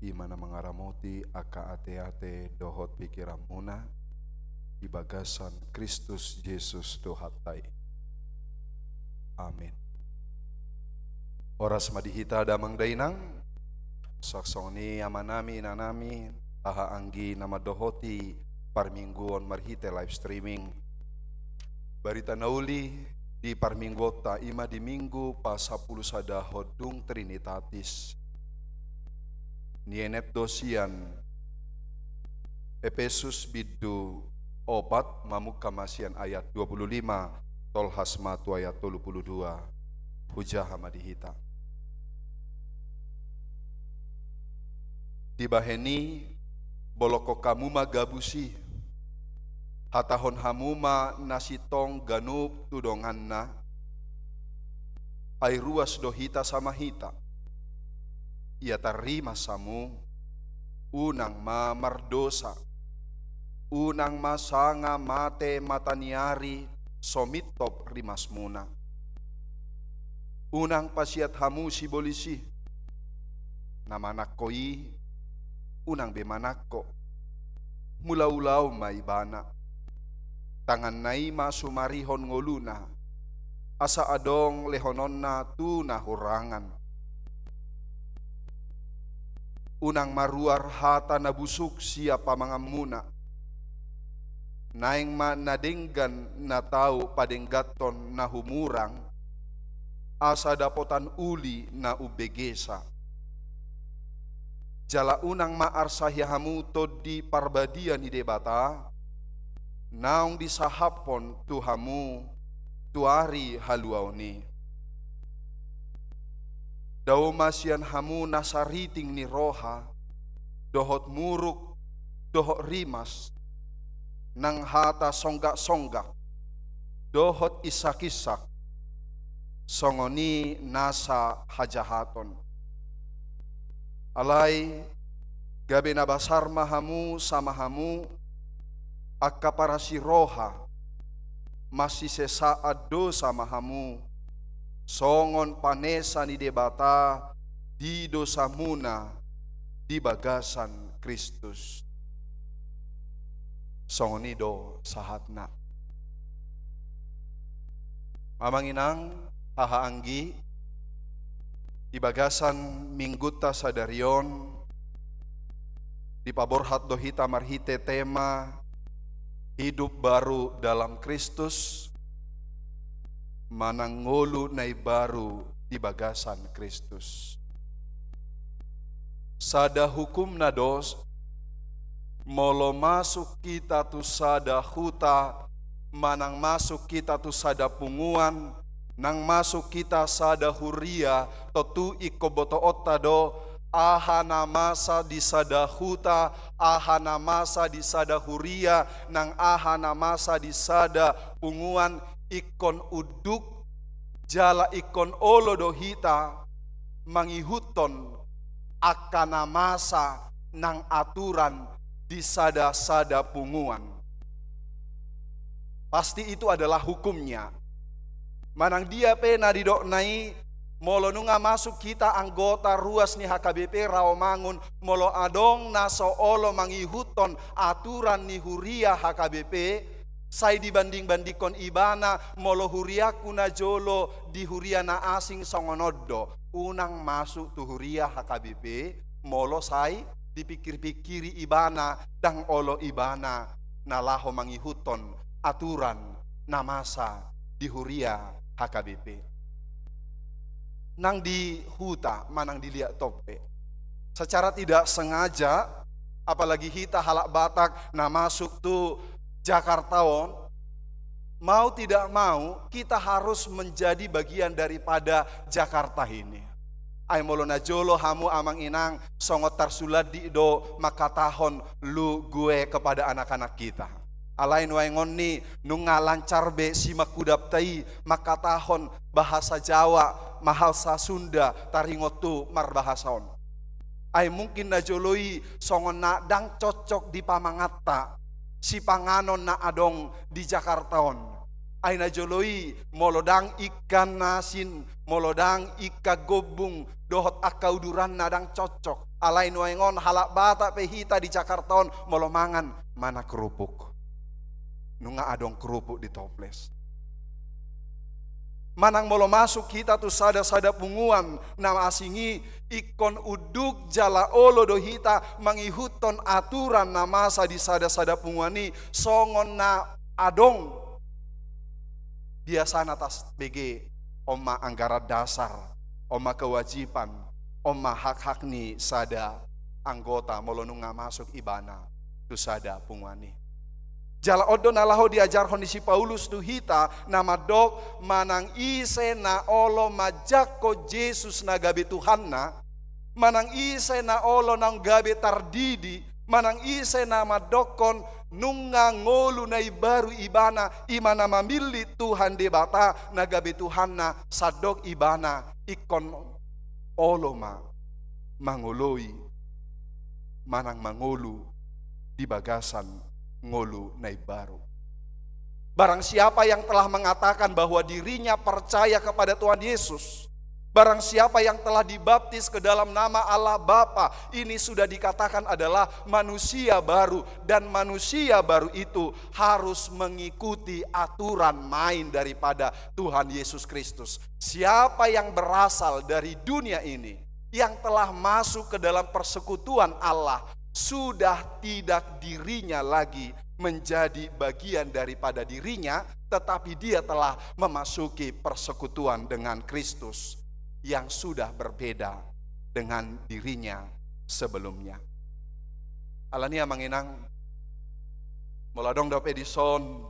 i ma na mangaramoti angka ateate dohot pingkiranmuna di bagasan Kristus Jesus Tuhanta i. Amin. Horas ma di hita damang dainang, songon i amanami inanami, haha anggi na mandohoti parmingguon marhite live streaming. Barita na uli di parmingguonta i ma di Minggu pasampulusadahon dung Trinitatis. Nienet do sian Epesus bindu opat, mamungka ma sian ayat dua puluh lima, tolhas ma tu ayat tolu puluh dua. Hujaha ma di hita. Dibahen i, bolongkon hamu ma gabus i, hatahon hamu ma na sintong ganup tu donganna, ai ruas do hita sama hita. Ia tarrimas hamu, unang ma mardosa, unang ma sanga mate mata ni ari so mintop rimasmuna. Unang pasiat hamu sibolis i, na manangko i, unang be manangko. Mulaulaon ma ibana. Tanganna i ma sumarihon ngoluna, asa adong lehononna tu na hurangan. Unang maruar hata na busuk sian pamanganmuna. Naeng ma na denggan na tau padengganhon na humurang, asa dapotan uli na umbegesa. Jala unang ma arsahi hamu Tondi Parbadia ni Debata, naung disahaphon tu hamu tu ari haluaon i. Dao ma sian hamu na sariting ni roha, dohot muruk, dohot rimas, nang hata songgaksonggas, dohot insakinsak, songon i nasa hajahaton. Alai gabe na basar ma hamu sama hamu, angka parasiroha, masisesaan dosa ma hamu, songon panesa ni Debata di dosamuna di bagasan Kristus. Songon i do sahatna. Amang inang, haha anggi, di bagasan minggunta sadari on, dipaborhat do hita marhite tema hidup baru dalam Kristus, manang ngolu na imbaru di bagasan Kristus. Sada hukum na dos, molo masuk hita tu sada huta, manang masuk hita tu sada punguan, nang masuk hita sada huria, tontu ingkon botoonta do, aha na masa di sada huta, aha na masa di sada huria, nang aha na masa di sada punguan, ingkon unduk, jala ingkon olo do hita mangihuthon angka na masa nang aturan di sada-sada punguan. Pasti itu adalah hukumnya. Manang dia pe na didokna i, molo nunga masuk hita anggota ruas ni H K B P Rawamangun, molo adong na so olo mangihuthon aturan ni huria H K B P, sai dibanding-bandingkon ibana, molo huriangku na jolo di huria na asing songon on do, unang masuk tu huria H K B P, molo sai dipikir-pikiri ibana, ndang olo ibana na laho mangihuthon aturan na masa di huria H K B P. Nang di huta manang di liat tompe, secara tidak sengaja, apalagi hita halak Batak na masuk tu Jakarta on, mau tidak mau kita harus menjadi bagian daripada Jakarta ini. Ai molo na jolo hamu amang inang, songon tarsulandik do mangkatahon lu gue kepada anak-anak kita. Alai nuaeng on ni nunga lancar be simangkudapta i mangkatahon bahasa Jawa, bahasa Sunda, taringot tu marbahasa on. Ai mungkin na jolo i songon na ndang cocok di pamanganta sipanganon na adong di Jakarta on. Ai na jolo i, molo ndang ingkan asin, molo ndang ingkan gombung, dohot angka uduranna ndang cocok. Alai nuaeng on halak Batak pe hita di Jakarta on, molo mangan, mana kerupuk. Nunga adong kerupuk di toples. Manang molo masuk hita tu sada-sada punguan na asing i, ingkon unduk jala olo do hita mangihuthon aturan na masa di sada-sada punguan i, songon na adong biasana tasbege. On ma anggaran dasar, on ma kewajiban, on ma hak-hak ni sada anggota molo nunga masuk ibana tu sada punguan i. Jala on do na laho diajarhon ni si Paulus tu hita, na mandok manang ise na olo manjangkon Jesus na gabe Tuhanna, manang ise na olo naung gabe tardidi, manang ise na mandokkon nunga ngolu na imbaru ibana, i ma na mamillit Tuhan Debata na gabe Tuhanna, sandok ibana ingkon olo ma mangoloi manang mangolu di bagasan ngolu na imbaru. Barang siapa yang telah mengatakan bahwa dirinya percaya kepada Tuhan Yesus, barang siapa yang telah dibaptis ke dalam nama Allah Bapa, ini sudah dikatakan adalah manusia baru, dan manusia baru itu harus mengikuti aturan main daripada Tuhan Yesus Kristus. Siapa yang berasal dari dunia ini, yang telah masuk ke dalam persekutuan Allah, sudah tidak dirinya lagi menjadi bagian daripada dirinya, tetapi dia telah memasuki persekutuan dengan Kristus yang sudah berbeda dengan dirinya sebelumnya. Alani i, amang inang, molo adong dope dison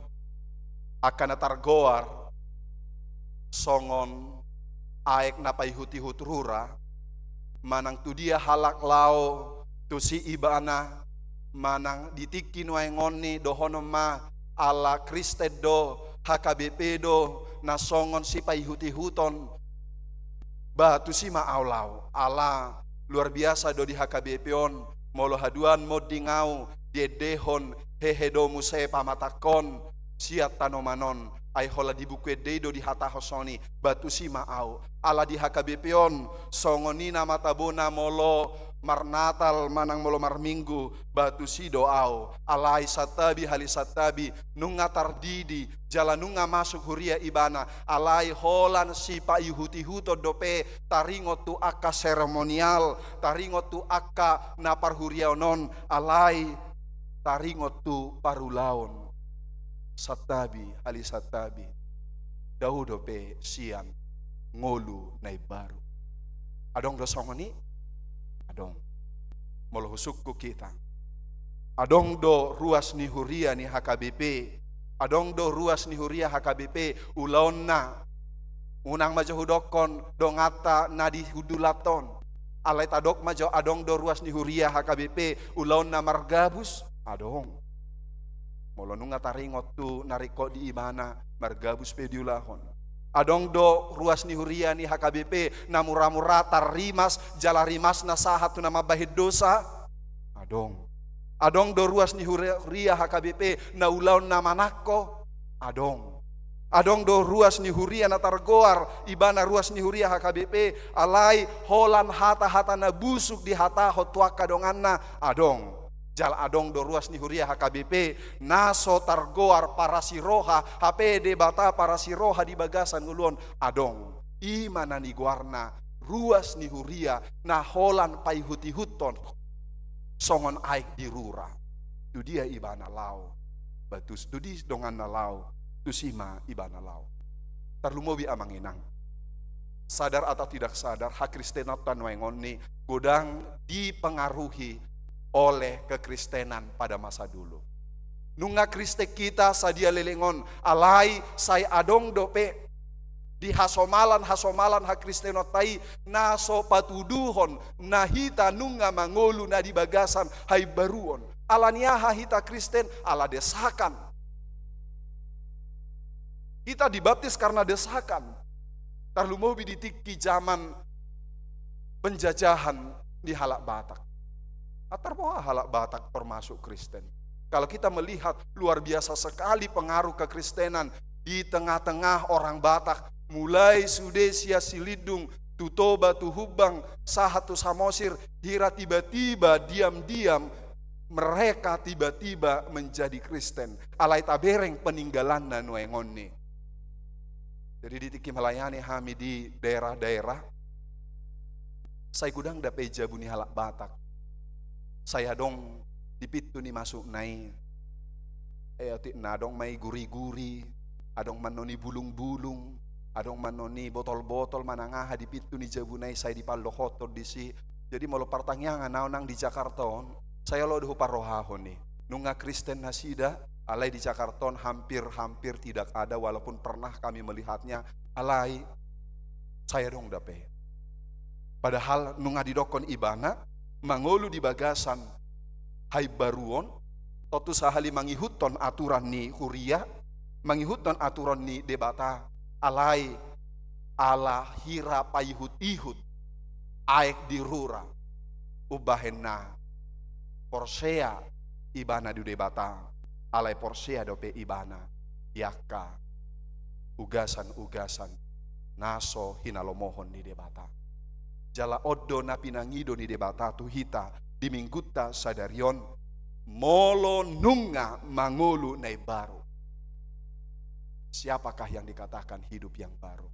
angka na targoar songon aek na paihut-ihut rura, manang tu dia halak laho tusi ibana, manang di tingki nuaeng on i dohonon ma ala Kristen do, H K B P do, na songon sipaihut-ihuton, ba tusi ma ahu laho. Ala luar biasa do di H K B P on, molo haduan monding ahu, diendehon hehe do muse pamatangkon sian tanoman on, ai holan di Buku Ende i do dihatahon songon i, ba tusi ma ahu. Ala di H K B P on, songon i na ma tabona molo marnatal manang molo marminggu, ba tusi do ahu. Alai santabi, hali santabi, nunga tardidi, jala nunga masuk huria ibana, alai holan sipaihut-ihuton dope, taringot tu angka seremonial, taringot tu angka na parhuriaon on, alai taringot tu parulaon. Santabi, hali santabi, dao dope sian ngolu na imbaru. Adong do songon i? Adong. Molo husungkun hita, adong do ruas ni huria ni H K B P, adong do ruas ni huria H K B P ulaonna. Unang ma jo hudokkon donganta na di hundulan on. Alai tadok ma jo, adong do ruas ni huria H K B P ulaonna margabus? Adong. Molo nunga taringot tu na ringkot di ibana, margabus pe diulahon. Adong do ruas ni huria ni H K B P na mura-mura tarrimas, jala rimasna sahat tu na mambahen dosa? Adong. Adong do ruas ni huria, huria H K B P na ulaonna manangko? Adong. Adong do ruas ni huria na targoar ibana ruas ni huria H K B P, alai holan hata-hata na busuk dihatahon tu angka donganna? Adong. Jala adong do ruas ni huria H K B P na so targoar parasi roha, hape Debata parasi roha di bagasan ngolu on? Adong. I ma na nigoarna ruas ni huria na holan paihut-ihuthon songon aek di rura. Tu dia ibana laho? Ba tusi, tu dia donganna laho, tusi ma ibana laho. Tarlumobi, amang inang, sadar atau tidak sadar, hakristenonta nuaeng on i godang dipengaruhi oleh kekristenan pada masa dulu. Nunga Kristen hita sadia leleng on, alai sai adong dope di hasomalan-hasomalan hakristenonta i na so patuduhon na hita nunga mangolu na di bagasan haimbaruon. Alani aha hita Kristen? Ala desakan. Hita dibaptis karna desakan. Tarlumobi di tingki jaman penjajahan ni halak Batak. Antar boha halak Batak termasuk Kristen. Kalau kita melihat luar biasa sekali pengaruh kekristenan di tengah-tengah orang Batak, mulai sude sian Silindung, tu Toba, tu Humbang, sahat tu Samosir, hira tiba-tiba diam-diam mereka tiba-tiba menjadi Kristen. Alai tabereng peninggalanna nuaeng on i. Jadi di tingki melayani hami di daerah-daerah, sai godang dope jabu ni halak Batak. Sai adong di pintu ni masukna i, eh, otik na adong ma i guri-guri, adong mannon i bulung-bulung, adong mannon i botol-botol manang aha di pintu ni jabuna i, sai dipadohothon disi. Jadi molo partangiangan ahu nang di Jakarta on, sai olo do huparrohahon i. Nunga Kristen nasida, alai di Jakarta on hampir-hampir tidak ada, walaupun pernah kami melihatnya, alai sai adong dope. Padahal nunga didokkon ibana mangolu di bagasan haimbaruon, tontu sahali mangihuthon aturan ni huria, mangihuthon aturan ni Debata, alai ala hira paihut-ihut aek di rura, umbahen na porsea ibana di Debata, alai porsea dope ibana di angka ugasan-ugasan na so hinalomohon ni Debata. Jala on do na pinangido ni Debata tu hita di Minggunta sadari on, molo nunga mangolu na imbaru. Siapakah yang dikatakan hidup yang baru?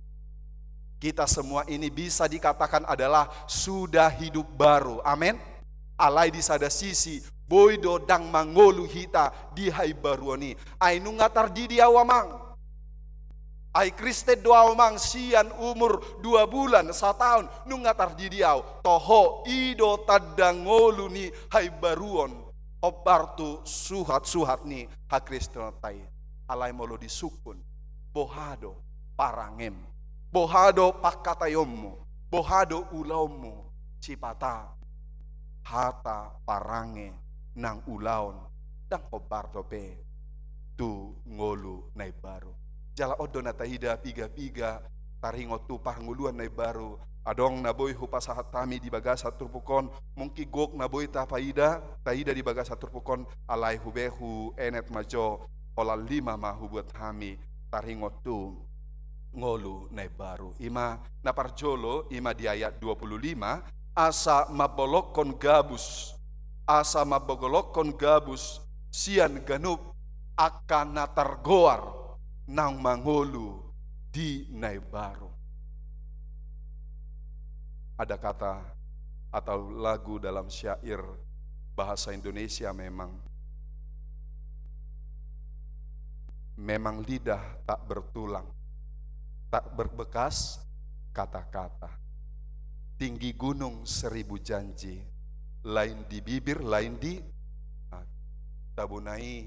Kita semua ini bisa dikatakan adalah sudah hidup baru. Amin. Alai di sada sisi, boi do ndang mangolu hita di haimbaruon i. Ai nunga tardidi ahu amang. Ai Kristen do ahu amang sian umur dua bulan, sataon, nunga tardidi ahu. Toho, i do tanda ngolu ni haimbaruon. Hombar tu suhat-suhat ni hakristenonta i. Alai molo disungkun, boha do parangem, boha do pangkataionmu, boha do ulaonmu, sipata hata parange nang ulaon ndang hombar dope tu ngolu na imbaru. Jala on do na taida piga-piga taringot tu parngoluan na imbaru. Adong na boi hupasahat hami di bagasan turpuk on, mungkin gok na boi tapaida, taida di bagasan turpuk on, alai hube huenet ma jo, holan lima ma hubuat hami taringot tu ngolu na imbaru. I ma na parjolo, i ma di ayat dua puluh lima, asa mambolongkon gabus, asa mambolongkon gabus sian ganup angka na targoar naung mangolu di na imbaru. Ada kata atau lagu dalam syair bahasa Indonesia memang, memang lidah tak bertulang, tak berbekas kata-kata. Tinggi gunung seribu janji, lain di bibir, lain di hati. Tabona i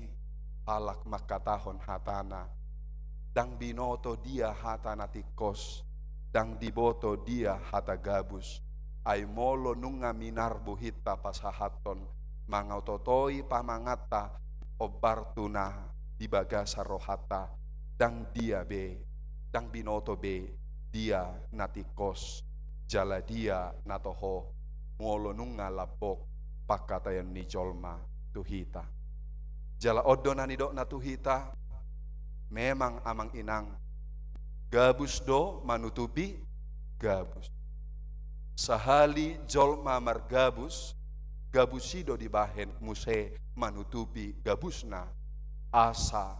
halak mangkatahon hatana, ndang binoto dia hata na tingkos, ndang diboto dia hata gabus. Ai molo nunga minar buhinta pasahathon, mangatotoi pamanganta, hombar tu na di bagasan rohanta, ndang dia be, ndang binoto be dia na tingkos jala dia na toho, molo nunga lambok pangkataion ni jolma tu hita. Jala on do na nidokna tu hita, memang amang inang, gabus do manutupi gabus. Sahali jolma margabus, gabus i do dibahen muse manutupi gabusna, asa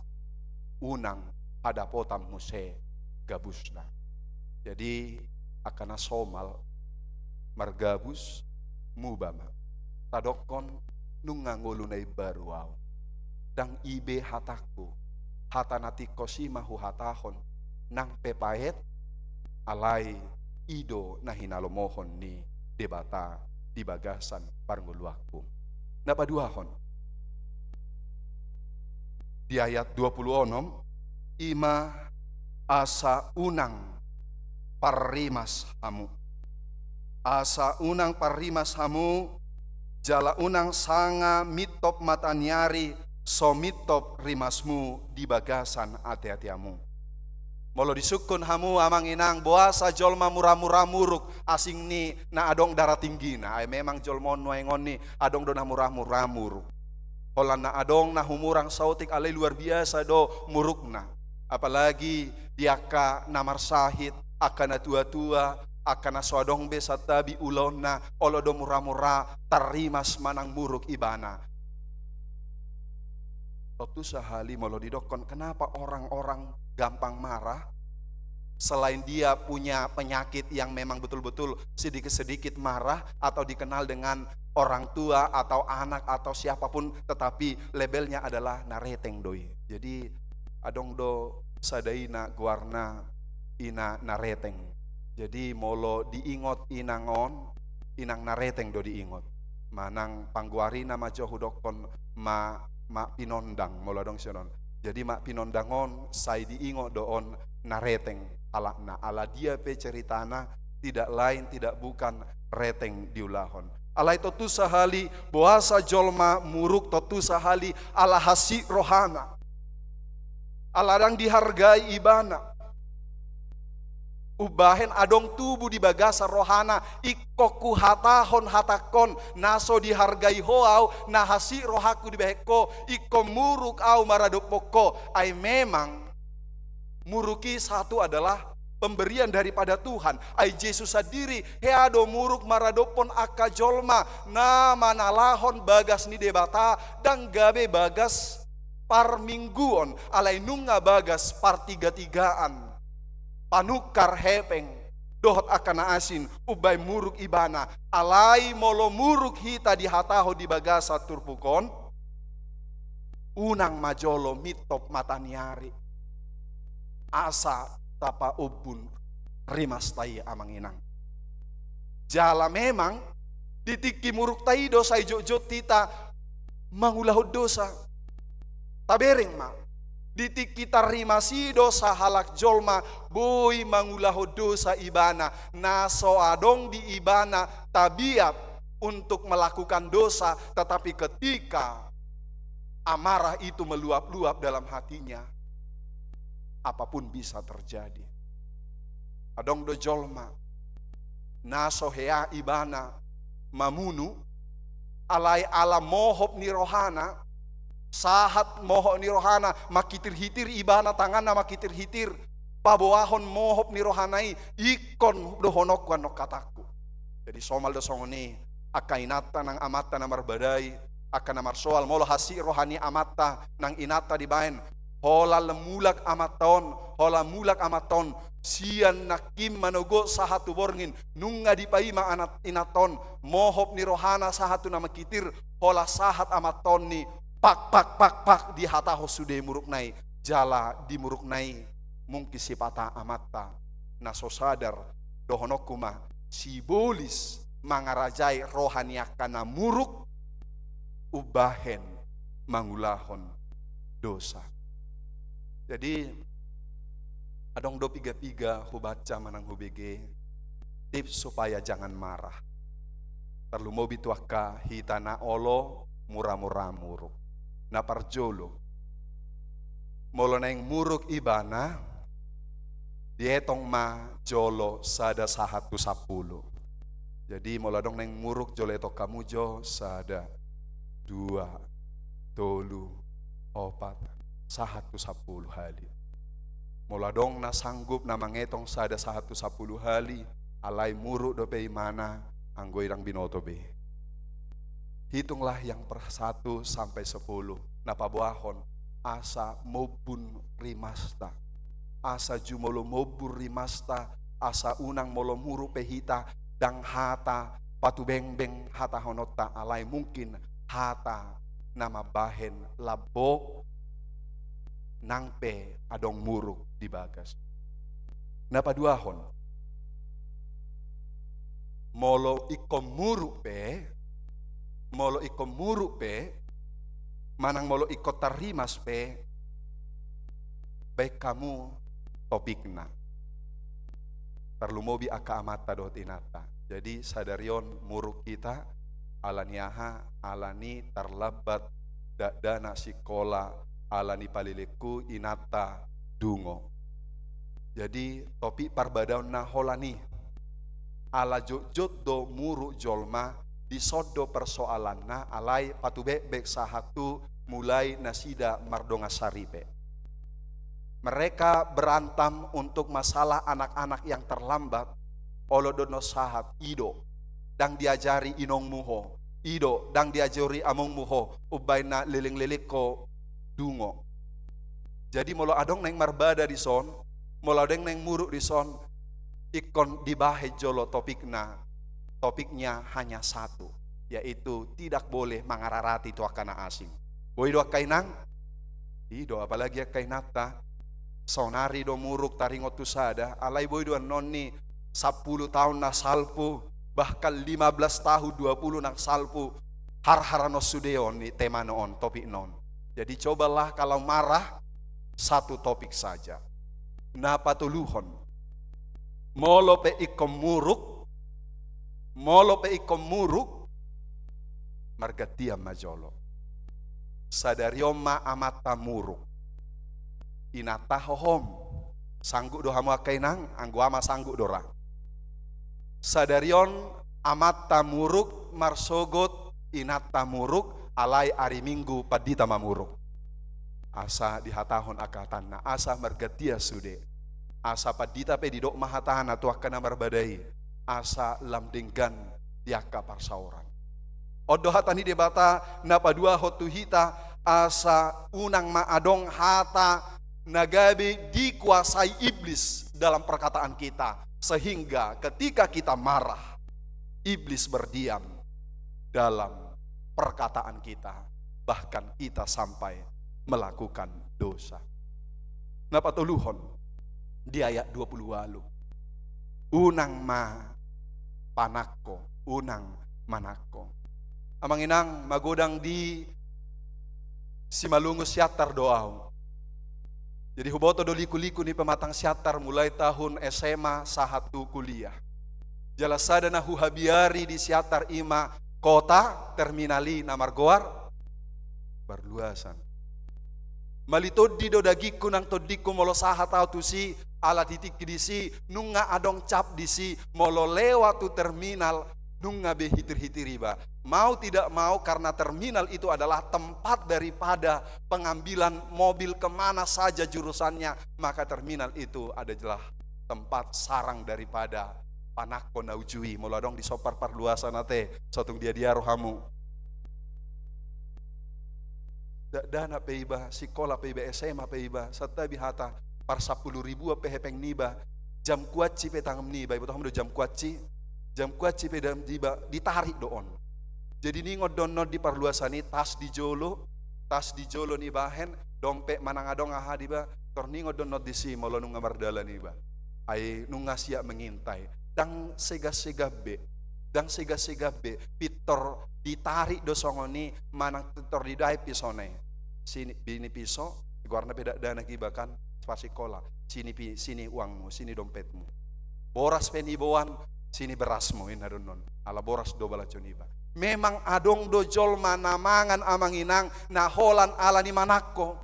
unang hadapotan muse gabusna. Jadi, angka na somal, margabus, muba ma. Tadokkon, nunga ngolu na imbaru ahu. Ndang i be hatangku, hata na tingkos i ma huhatahon, nang pe paet, alai i do na hinalomohon ni Debata di bagasan parngoluanku. Na paduahon, di ayat dua puluh onom, i ma asa unang parrimas hamu. Asa unang parrimas hamu, jala unang sanga mintop mataniari so mintop rimasmu di bagasan ateateamu. Molo disungkun hamu amang inang, boasa jolma mura-mura muruk, asing ni na adong daratinggina. Ai memang jolma on nuaeng on i adong do na mura-mura muruk. Holan na adong na humurang saotik alai luar biasa do murukna. Apalagi di angka na marsahit, angka na tua-tua, angka na so adong be santabi ulaonna, olo do mura-mura tarrimas manang muruk ibana. Tontu sahali molo didokkon, kenapa orang-orang gampang marah? Selain dia punya penyakit yang memang betul-betul sedikit-sedikit marah atau dikenal dengan orang tua atau anak atau siapapun, tetapi labelnya adalah na reteng do i. Jadi adong do sada ina goarna ina na reteng. Jadi molo diingot inang on, inang na reteng do diingot. Manang panggoarina ma jo hudokkon ma, ma pinondang, molo adong sian on. Jadi ma pinondang on sai diingot do on na reteng halakna. Ala dia pe ceritana, tidak lain tidak bukan reteng diulahon. Alai tontu sahali boasa jolma muruk, tontu sahali ala hasik rohana. Ala ndang dihargai ibana. Umbahen adong tubu di bagasan rohana, ingkon huhatahon hatangkon, na so dihargai ho au, na hasik rohangku dibahen ho, ingkon muruk au maradophon ho. Ai memang muruk i satu adalah pemberian daripada Tuhan. Ai Jesus sandiri hea do muruk maradophon angka jolma na mangalahon bagas ni Debata, ndang gabe bagas parmingguon, alai nunga bagas partigatigaan, panungkar hepeng dohot angka na asing, umbahen muruk ibana. Alai molo muruk hita dihatahon di bagasan turpuk on, unang ma jolo mintop mata ni ari asa tapaombun rimasta i, amang inang. Jala memang di tingki murukta i do sai jotjot hita mangulahon dosa. Tabereng ma, di tingki tarrimas i do sahalak jolma boi mangulahon dosa ibana, na so adong di ibana tabiat untuk melakukan dosa, tetapi ketika amarah itu meluap-luap dalam hatinya, apapun bisa terjadi. Adong do jolma na so hea ibana mamunu, alai ala mohop ni rohana, sahat mohop ni rohana, manghitir-hitir ibana, tanganna manghitir-hitir, paboahon mohop ni rohana i, ingkon dohononku annon hatangku. Jadi somal do songon i angka inanta nang amanta na marbadai, angka na marsoal, molo hasik roha ni amanta nang inanta dibaen, holan mulak amanta on, holan mulak amanta on, sian nangkin manogot sahat tu borngin, nunga dipaima anat-, inanta on mohop ni rohana sahat tu na manghitir, holan sahat amanta on ni pak, pak, pak, pak, dihatahon sude murukna i, jala di murukna i mungkin sipata amanta na so sadar, dohononku ma, sibolis mangarajai roha ni angka na muruk umbahen mangulahon dosa. Jadi adong do piga-piga hubaca manang hubege tips supaya jangan marah. Tarlumobi tu angka hita na olo mura-mura muruk. Na parjolo, molo naeng muruk ibana, dietong ma jolo sada sahat tu sampulu. Jadi molo adong naeng muruk, jolo etong hamu jo, sada, dua, tolu, opat, sahat tu sampulu hali. Molo adong na sanggup na mangetong sada sahat tu sampulu hali, alai muruk dope ibana, anggo i ndang binoto be. Hitunglah yang per satu sampai sepuluh, na paboahon asa mombun rimasta, asa jumolo mombun rimasta, asa unang molo muruk pe hita, ndang hata patubengbeng hatahononta, alai mungkin hata na mambahen lambok nang pe adong muruk di bagas. Na paduahon, molo ingkon muruk pe, molo ingkon muruk pe, manang molo ingkon tarrimas pe, baen hamu topikna. Tarlumobi angka amanta dohot inanta. Jadi sadari on muruk hita, ala ni aha? Ala ni tarlambat dakdanak sikola, ala ni palelengku inanta dungo. Jadi topik parbadaonna holan i. Ala jotjot do muruk jolma, dison do persoalanna, alai patubekbek sahat tu mulai nasida mardongan saripe. Mereka berantem untuk masalah anak-anak yang terlambat. Olo do annon sahat, i do, ndang diajari inongmu ho, i do, ndang diajari amongmu ho, umbaen na leleng-leleng ho dungo. Jadi molo adong naeng marbada dison, molo adong naeng muruk dison, ingkon dibahen jolo topikna. Topiknya hanya satu, yaitu tidak boleh mangararati tu angka na asing. Boi do angka inang? I do, apalagi angka inanta. Saonari do muruk taringot tu sada, alai boi do annon ni sampulu taon na salpu, bahkan lima belas tahun, dua puluh na salpu, harhar annon sude on ni temana on, topikna on. Jadi cobalah kalau marah satu topik saja. Na patoluhon, molo pe ingkon muruk, molo pe ingkon muruk, margantian ma jolo. Sadari on ma amanta muruk, inanta hohom. Sanggup do hamu angka inang? Anggo ama sanggup do ra. Sadari on amanta muruk marsogot inanta muruk, alai ari Minggu pandita ma muruk. Asa dihatahon angka hatanna, asa margantian sude. Asa pandita pe didok ma hatana tu angka na marbada i, asa lam denggan di angka parsaoran. On do hata ni Debata na paduahon tu hita, asa unang ma adong hata na gabe dikuasai iblis dalam perkataan kita, sehingga ketika kita marah, iblis berdiam dalam perkataan kita, bahkan kita sampai melakukan dosa. Na patoluhon di ayat dua puluh ualu, unang ma panangko, unang manangko. Amang inang, magodang di Simalungun Siantar do ahu. Jadi huboto do liku-liku ni pematang Siantar mulai tahun S M A sahat tu kuliah. Jala sada na huhabiari di Siantar i ma kota terminal i na margoar Parluasan. Mali tondi do dagingku nang tondingku molo sahat ahu tusi, ala di tingki disi nunga adong cap disi, molo lewat tu terminal nunga be hitir-hitir iba. Mau tidak mau, karena terminal itu adalah tempat daripada pengambilan mobil kemana saja jurusannya, maka terminal itu adalah tempat sarang daripada panangko na uju i. Molo adong di Sompar Parluasan ate, so tung dia-dia rohamu. Dakdanak pe iba, sikola pe iba, S M A pe iba, santabi hata, parsampulu ribuan pe hepeng niba, jam kuaci pe tangan niba, iboto hamu do jam kuaci, jam kuaci pe tangan niba, ditarik do on. Jadi ningot do on di Parluasan i, tas di jolo, tas di jolo niba, bahen dompet manang adong aha diba, tor ningot do on disi molo nunga mardalan iba. Ai nunga siap mengintai. Ndang segan-segan be. Ndang segan-segan be. Pintor ditarik do songon i, manang pintor didaet pisona i. Sini, bini piso, goarna pe dakdanak iba kan, pasikola. Sini pi-, sini uangmu, sini dompetmu. Boras pe niboan, sini berasmu, inna do on. Ala boras do balajo niba. Memang adong do jolma na mangan, amang inang, na holan ala ni manangko.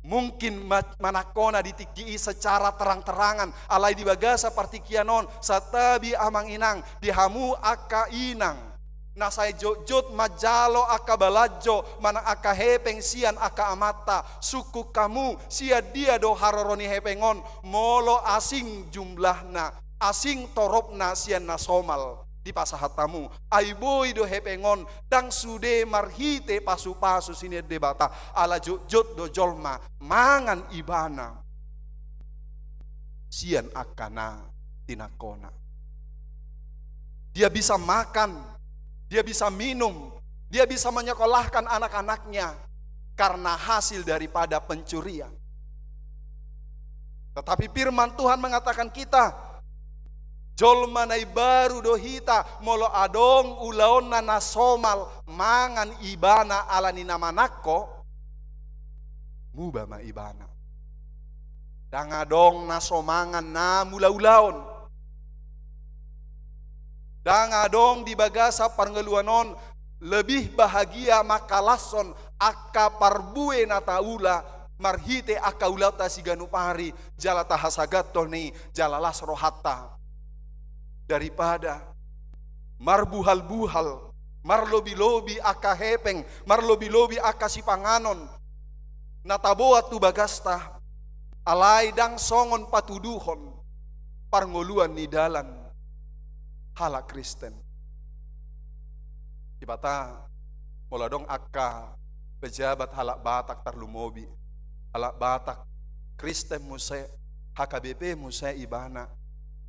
Mungkin ma-, manangkona di tingki i secara terang-terangan, alai di bagasan partingkian on, santabi amang inang, di hamu angka inang, na sai jotjot manjalo angka balajo manang angka hepeng sian angka amanta, sungkun hamu, sian dia do haroro ni hepeng on, molo asing jumlahna, asing toropna sian na somal dipasahat hamu. Ai boi do hepeng on, ndang sude marhite pasu-pasu sian Debata, ala jotjot do jolma mangan ibana sian angka na tinangkona. Dia bisa makan, dia bisa minum, dia bisa menyekolahkan anak-anaknya karena hasil daripada pencurian. Tetapi firman Tuhan mengatakan kita, jolma na imbaru do hita, molo adong ulaonna na somal mangan ibana ala ni na manangko, muba ma ibana. Ndang adong na so mangan na mangula ulaon. Ndang adong di bagasan parngoluan on lebih bahagia mangkalashon angka parbue na taula marhite angka ulaonta siganup ari, jala tahasagathon i, jala las rohanta daripada marbuhal-buhal, marlobi-lobi angka hepeng, marlobi-lobi angka sipanganon na taboan tu bagasta, Alai ndang songon patuduhon parngoluan ni dalan halak Kristen. Sipata, molo adong angka pejabat halak Batak tarlumobi, halak Batak Kristen muse, H K B P muse ibana,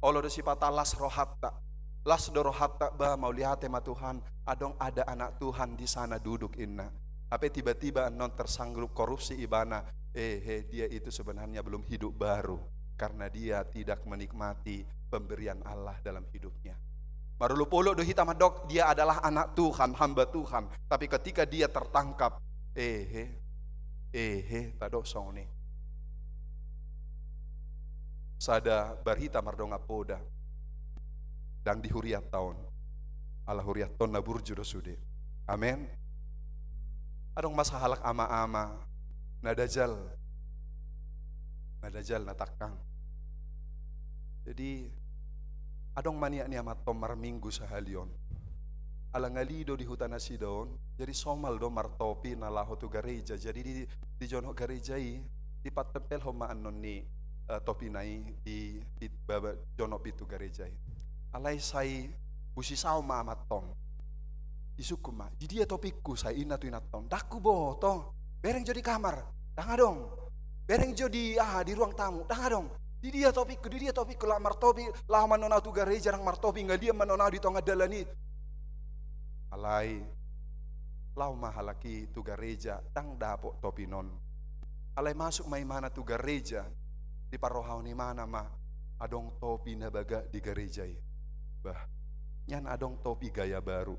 olo do sipata las rohanta. Las do rohanta, ba mauliate ma Tuhan, adong ada anak Tuhan di sana duduk, inna. Hape tiba-tiba annon tersangkut korupsi ibana, eh, eh, dia itu sebenarnya belum hidup baru, karena dia tidak menikmati pemberian Allah dalam hidupnya. Marolopolop do hita mandok dia adalah anak Tuhan, hamba Tuhan, tapi ketika dia tertangkap, eh, eh, eh, eh, tadok songon i. Sada barita mardongan poda, ndang di hurianta on. Ala hurianta on na burju do sude. Amen. Adong ma sahalak ama-ama na dajal, na dajal na tangkang. Jadi adong ma niat ni amanta on marminggu sahali on. Ala ngali do di huta nasida on, jadi somal do martopi na laho tu gareja. Jadi di, di jonok gareja i, dipatempelhon ma annon ni, eh, topina i di, di baba jonok pintu gareja i. Alai sai husisaon ma amanta on. Disungkun ma, di dia topingku sai, inna tu inanta on. Ndang huboto. Bereng jo di kamar, ndang adong. Bereng jo di aha, di ruang tamu, ndang adong. Di dia topingku, di dia topingku, laho martopi, laho ma annon ahu tu gareja, ndang martopi, ngalian ma annon ahu di tonga dalan i. Alai laho ma halak i tu gareja, ndang dapot topina on. Alai masuk ma imana tu gareja, diparrohahon imana ma, adong topi na bagak di gareja i. Bah, nian adong topi gaya baru.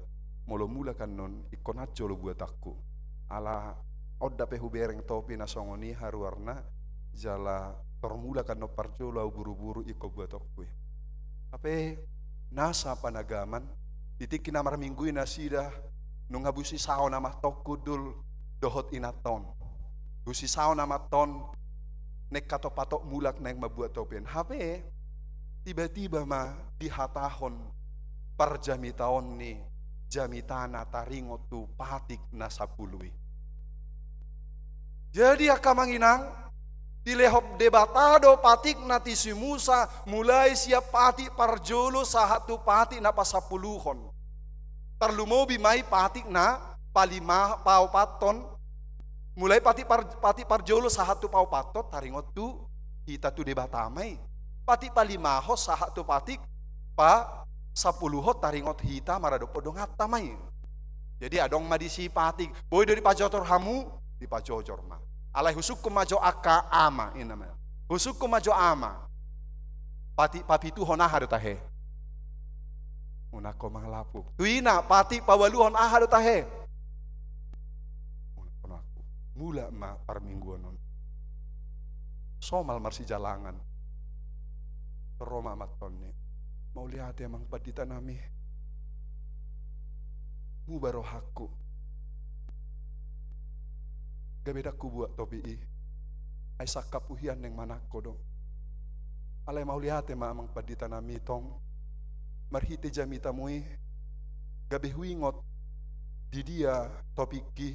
Molo mulak annon, ingkon an jolo buatanku. Ala on dope hubereng topi na songon i haruarna, jala tor mulak annon parjolo ahu buru-buru ingkon buatanku i. Hape nasa panagaman, di tingki na marminggu i nasida, nunga husisaon amanta on hundul dohot inanta on. Husisaon amanta on, naeng hatop-hatop mulak naeng mambuat topi on. Hape tiba-tiba ma dihatahon parjamitaon ni jamitana taringot tu patik na sampulu i. Jadi angka amang inang, dilehon Debata do patik na tisi Musa, mulai sian patik parjolo sahat tu patik na pasampuluhon. Tarlumobi ma i patik na palima, paopathon. Mulai patik par-, patik parjolo sahat tu paopathon, taringot tu hita, tu Debata ma i. Patik palimahon sahat tu patik pasampuluhon, taringot hita maradophon donganta ma i. Jadi adong ma disi patik, boi do dipajojor hamu, dipajojor ma. Alai husungkun ma jo angka ama, inna ma. Husungkun ma jo ama. Patik papituhon aha do tahe? Unang ho mangalapuk. Tu ina, patik paualuhon aha do tahe? Unang ho mangalapuk. Mulak ma parmingguon on. Somal marsijalangan. Ro ma amanta on i. Mauliate, amang pandita nami. Muba rohangku. Gabe ndang hubuat topi i. Ai sangkaphu hian naeng manangko do. Alai mauliate ma, amang pandita nami, tong. Marhite jamitamu i, gabe huingot di dia topingki.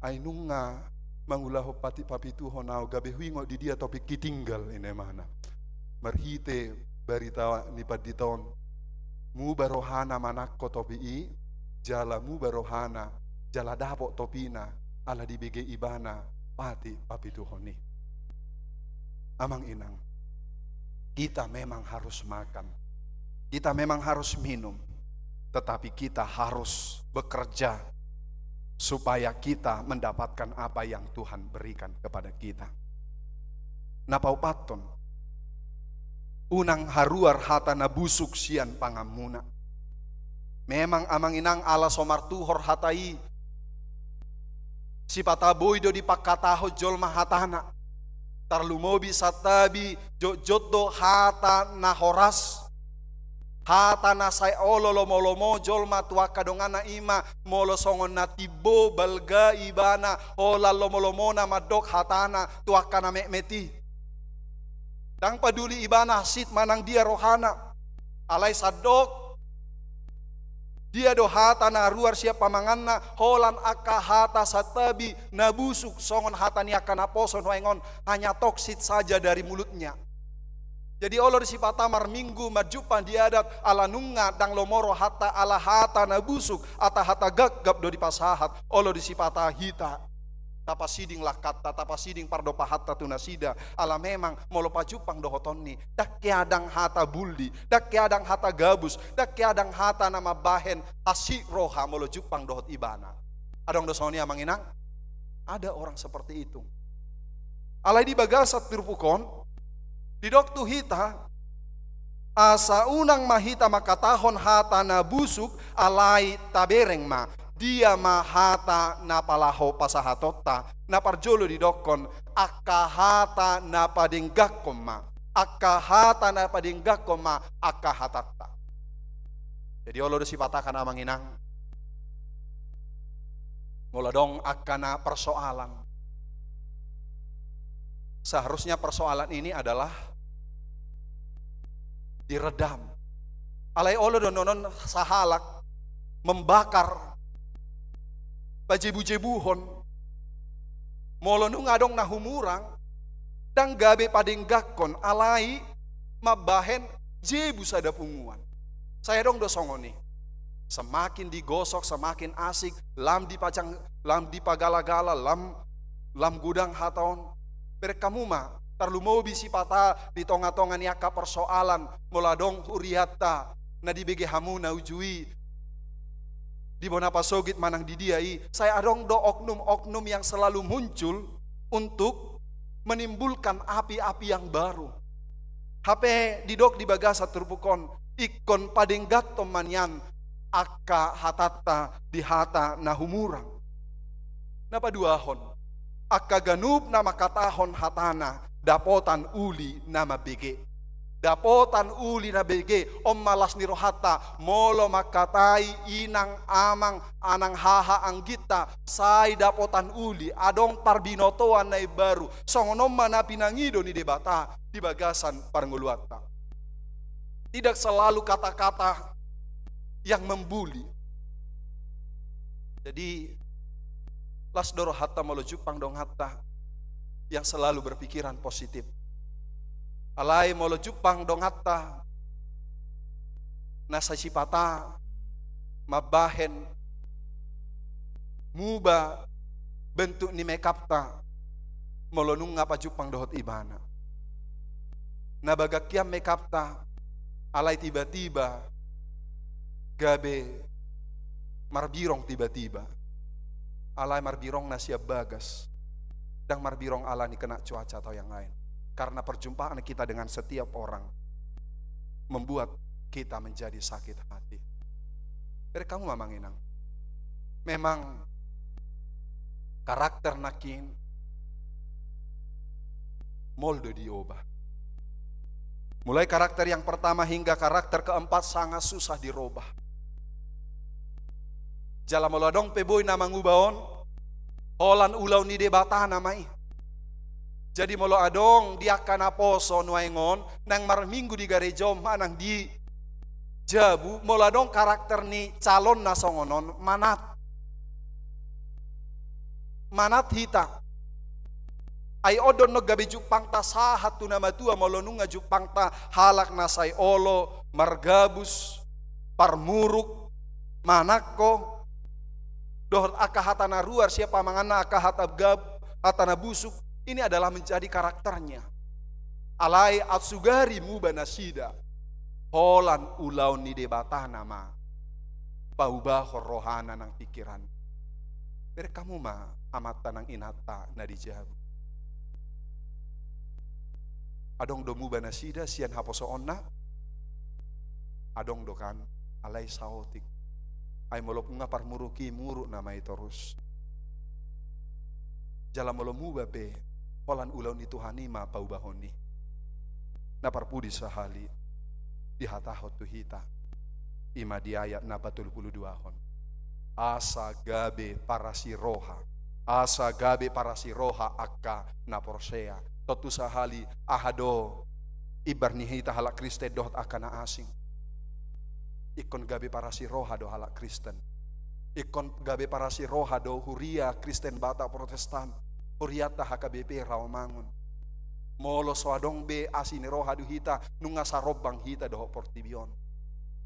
Ai nunga mangulahon patik papituhon ahu, gabe huingot di dia topingki tinggal, inna imana. Marhite barita ni pandita on, muba rohana manangko topi i, jala muba rohana, jala dapot topina, ala dibege ibana patik papituhon i. Amang inang, kita memang harus makan, kita memang harus minum, tetapi kita harus bekerja supaya kita mendapatkan apa yang Tuhan berikan kepada kita. Na paopathon, unang haruar hata na busuk sian panganmuna. Memang, amang inang, ala so martuhor hata i, sipata boi do dipangkatahon jolma hatana. Tarlumobi santabi jotjot do hata na horas. Hata na sai olo lomolomo jolma tu angka donganna, i ma molo songon na timbo balga ibana, holan lomolomona mandok hatana tu angka na metmet i. Ndang paduli ibana hansit manang dia rohana. Alai sandok Dia do hata na ruar sian pamanganna, holan angka hata santabi na busuk, songon hata ni angka naposo nuaeng on, hanya toksit saja dari mulutnya. Jadi olo do sipata marminggu, marjumpang di adat, ala nunga ndang lomo rohanta ala hata na busuk, ata hata gapgap do dipasahat, olo do sipata hita tapasiding langkanta, tapasiding pardopahanta tu nasida, ala memang molo pajumpang dohotonni, ndang keadang hata bulli, ndang keadang hata gabus, ndang keadang hata na mambahen hansit roha molo jumpang dohot ibana. Adong do songon i, amang inang? Ada orang seperti itu. Alai di bagasan turpuk on, didok tu hita, asa unang ma hita mangkatahon hata na busuk, alai tabereng ma, dia ma hata na palaho pasahatonta. Na parjolo didokkon, angka hata na padenggangkon ma, angka hata na padenggangkon ma angka hatanta. Jadi olo do sipatakan, amang inang, molo adong angka na persoalan, seharusnya persoalan ini adalah diredam. Alai olo do annon sahalak membakar, pajebujebuhon. Molo nunga adong na humurang, ndang gabe padenggangkon, alai mambahen jebu sada punguan. Sai adong do songon i. Semakin digosok, semakin asik, lam dipajang, lam dipagalagala, lam, lam godang hata on. Bereng hamu ma, tarlumobi sipata di tongatonga ni angka persoalan, molo adong hurianta na dibege hamu na uju i, di bona pasogit manang di dia i, sai adong do oknum-oknum yang selalu muncul untuk menimbulkan api-api yang baru. Hape didok di bagasan turpuk on, ingkon padenggangkon ma nian angka hatanta di hata na humurang. Na paduahon, angka ganup na mangkatahon hatana dapotan uli na mambege. Dapotan uli na bege, on ma las ni rohanta, molo mangkatai inang, amang, anang, haha, angginta, sai dapotan uli, adong parbinotoan na imbaru, songon on ma na pinangido ni Debata di bagasan parngoluanta. Tidak selalu kata-kata yang membuli. Jadi, las do rohanta molo jumpang donganta yang selalu berpikiran positif. Alai molo jumpang donganta na sai sipata mambahen muba bentuk ni make up-ta, molo nunga pajumpang dohot ibana. Na bagak hian make up-ta, alai tiba-tiba gabe marbirong tiba-tiba. Alai marbirongna sian bagas, ndang marbirong ala ni kena cuaca atau yang lain. Karena perjumpaan kita dengan setiap orang membuat kita menjadi sakit hati. Bereng hamu ma, amang inang. Memang karakter nangkin molo do diobah. Mulai karakter yang pertama hingga karakter keempat sangat susah dirobah. Jala molo adong pe boi na manguba on, holan ulaon ni Debata nama i. Jadi molo adong di angka naposo nuaeng on, naeng marminggu di gareja on manang di jabu, molo adong karakter ni calon na songon on, manat. Manat hita. Ai on do annon gabe jumpangta sahat tu na matua, molo nunga jumpangta halak na sai olo, margabus, parmuruk, manangko, dohot angka hata na ruar sian pamanganna, angka hata gab-, hata na busuk, ini adalah menjadi karakternya. Alai ansugari muba nasida, holan ulaon ni Debata nama paubahon rohana nang pingkiranna. Bereng hamu ma amanta nang inanta na di jabu. Adong do muba nasida sian haposoonna? Adong do kan, alai saotik. Ai molo nunga parmuruk i, muruk nama i torus. Jala molo muba pe, holan ulaon ni Tuhan i ma paubahon i. Na parpudi sahali, dihatahon tu hita, i ma di ayat na patolu pulu duahon. Asa gabe parasiroha, asa gabe parasiroha angka na porsea. Tontu sahali, aha do imbar ni hita halak Kristen dohot angka na asing? Ingkon gabe parasiroha do halak Kristen. Ingkon gabe parasiroha do huria Kristen Batak Protestan, hurianta H K B P Rawamangun. Molo so adong be asi ni roha di hita, nunga sarombang hita dohot portibi on.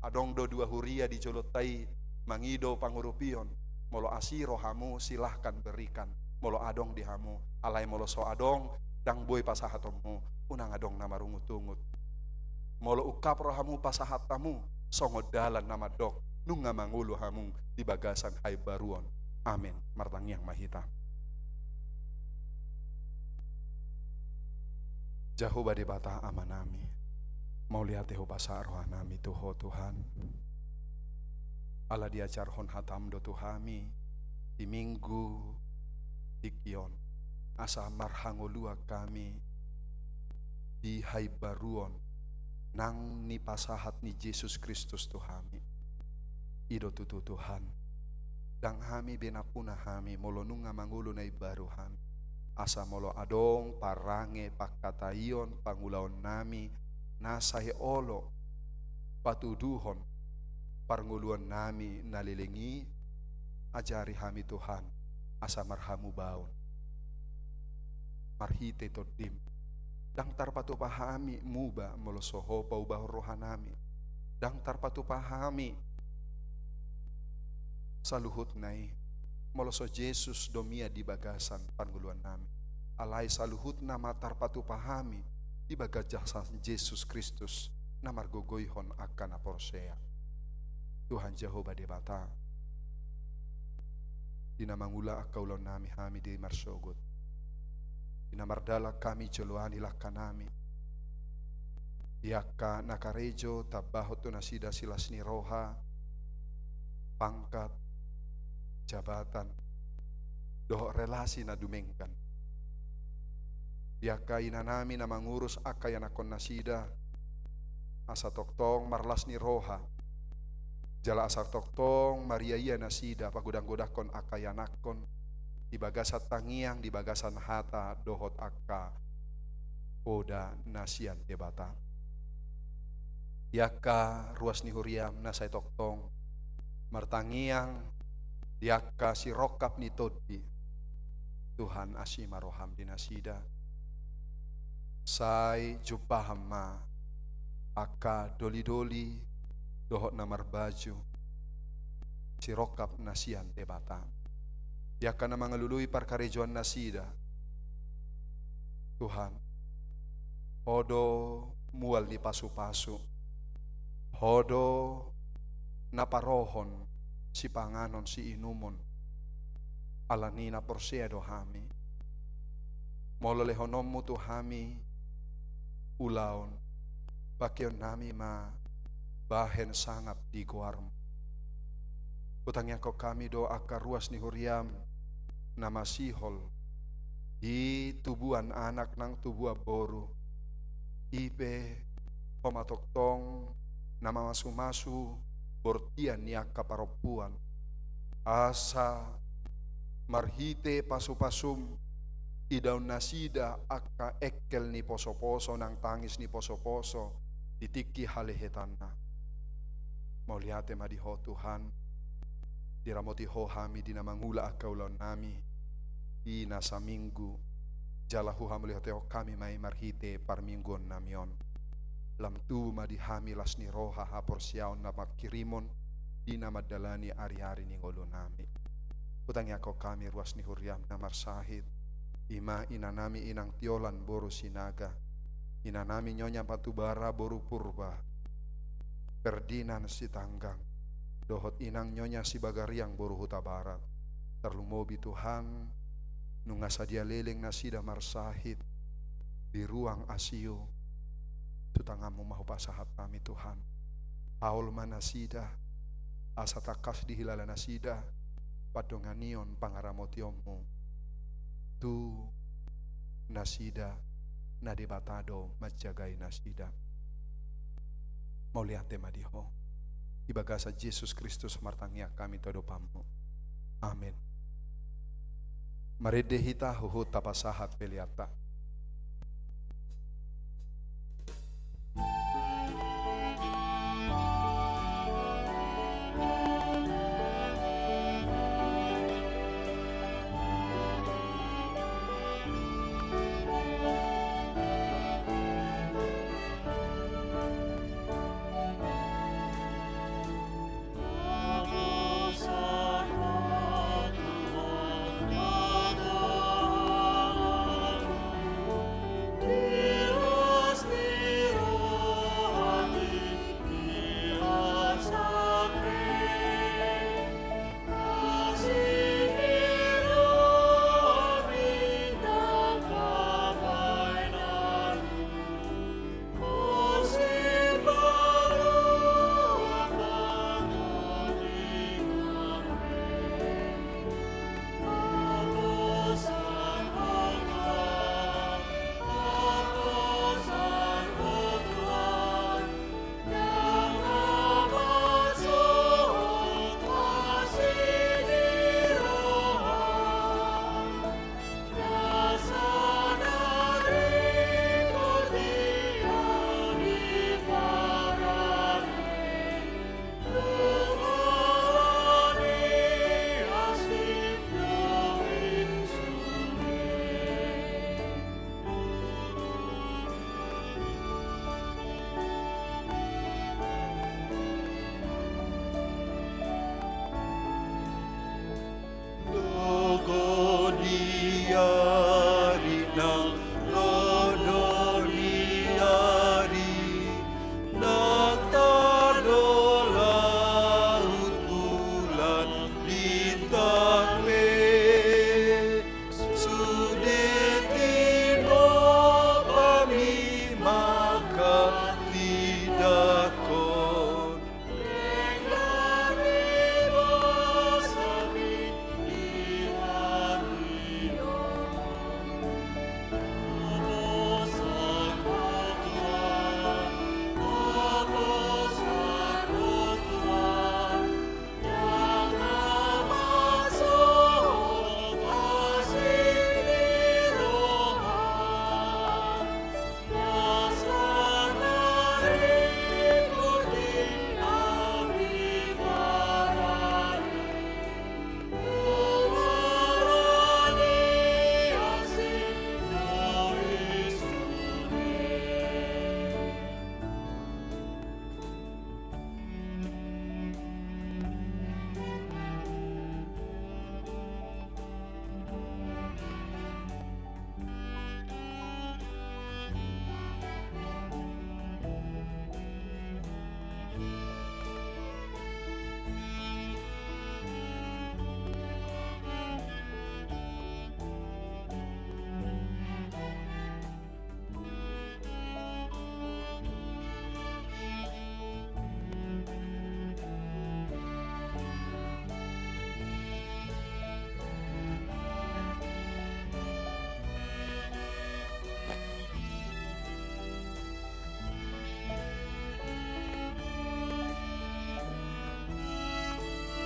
Adong do dua huria di jolonta i mangido pangurupion. Molo asi rohamu, silahkan berikan. Molo adong di hamu, alai molo so adong, ndang boi pasahatonmu, unang adong na marungutungut. Molo ungkap rohamu, pasahat hamu, songon dalan na mandok, nunga mangolu hamu di bagasan haimbaruon. Amen. Martangiang ma hita. Jahowa Debata Amanami, mauliate hupasahat rohanami tu Ho Tuhan. Ala diajarhon hatam do tu hami di minggu tingki on, asa marhangoluan hami di haimbaruon nang nipasahat ni Jesus Kristus tu hami. I do tutu Tuhan, ndang hami be nampuna hami molo nunga mangolu na imbaru hami. Asa molo adong parange, pangkataion, pangulaonnami na sai olo patuduhon parngoluonnami na leleng i, ajari hami Tuhan, asa marhamubaon marhite Tondim. Ndang tarpatupa hami muba molo so Ho paubahon rohanami. Ndang tarpatupa hami saluhutna i molo so Jesus do mian di bagasan parngoluonnami. Alai saluhutna ma tarpatupa hami di bagasan Jesus Kristus na margogoihon angka na porsea. Tuhan Jahowa Debata, di na mangula angka ulaonnami hami di marsogot, di na mardalan hami joloani langkanami, di angka na karejo tambahon tu nasida silas ni roha, pangkat, jabatan, dohot relasi na dumenggan. Di angka inanami na mangurus angka ianakkonnasida, asa tongtong marlas ni roha, jala asa tongtong mariaia nasida pagodanggodanghon angka ianakkon di bagasan tangiang, di bagasan hata dohot angka poda na sian Debata. Di angka ruas ni huriam na sai tongtong martangiang di angka sirongkap ni tondi, Tuhan, asi ma roham di nasida. Sai jumpahon ma angka dolidoli dohot na marbaju sirongkap na sian Debata. Di angka na mangalului parkarejoannasida, Tuhan, Ho do mual ni pasupasu, Ho do na parohon sipanganon siinumon. Alani i na porsea do hami. Molo lehononmu tu hami ulaon, pakeonnami ma bahen sangap di goarmu. Hutangiangkon hami do angka ruas ni huriam na masihol di tubuan anak nang tubuan boru. I pe Ho ma tongtong na mamasumasu bortian ni angka parompuan, asa marhite pasupasum idaon nasida angka engkel ni posoposo nang tangis ni posoposo di tingki halehetanna. Mauliate ma di Ho Tuhan, diramoti Ho hami di na mangula angka ulaonnami di na saminggu, jala huhamauliatehon hami ma i marhite parmingguonnami on. Lam tubu ma di hami las ni roha haporseaon na mangkirimon di na mandalani ariari ni ngolunami. Hutangiangkon hami ruas ni huriam na marsahit, i ma inanami Inang Tiolan boru Sinaga, inanami Nyonya Batubara boru Purba, Ferdinand Sitanggang, dohot Inang Nyonya Sibagariang boru Hutabarat. Tarlumobi Tuhan, nunga sadia leleng nasida marsahit di ruang ICU, tu tanganmu ma hupasahat hami Tuhan. Haol ma nasida, asa tangkas dihilala nasida pandonganion pangaramotionmu tu nasida na Debata do manjagai nasida. Mauliate ma di Ho. Di bagasan Jesus Kristus martangiang hami tu adopanmu. Amen. Marende hita huhut tapasahat peleanta.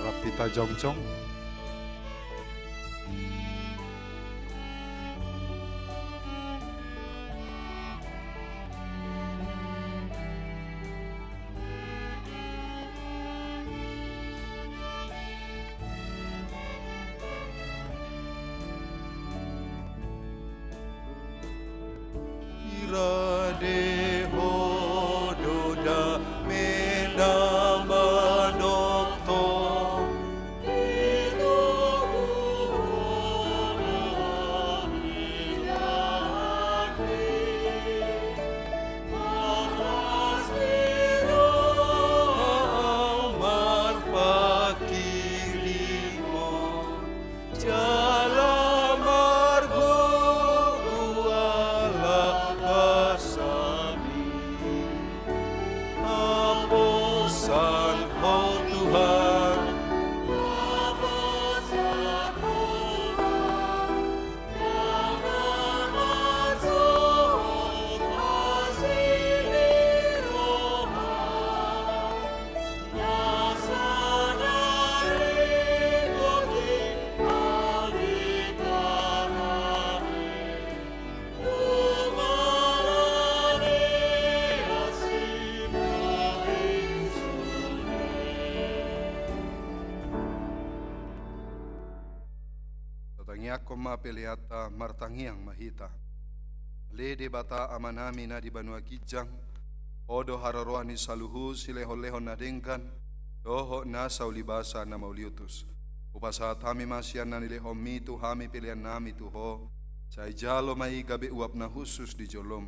Rap hita jongjong. Irade Ho do damena mandok tong. Marpanghirimon jala margogo ala hasami. Aposan Ho Tuhan. Tatangiangkon ma peleanta, martangiang ma hita. Ale Debata Amanami na di banua ginjang, Ho do haroroan ni saluhut silehonlehon na denggan dohot nasa ulibasa na mauliutus. Hupasahat hami ma sian na nilehonmi tu hami peleannami tu Ho, sai jalo ma i gabe uap na hushus di jolom.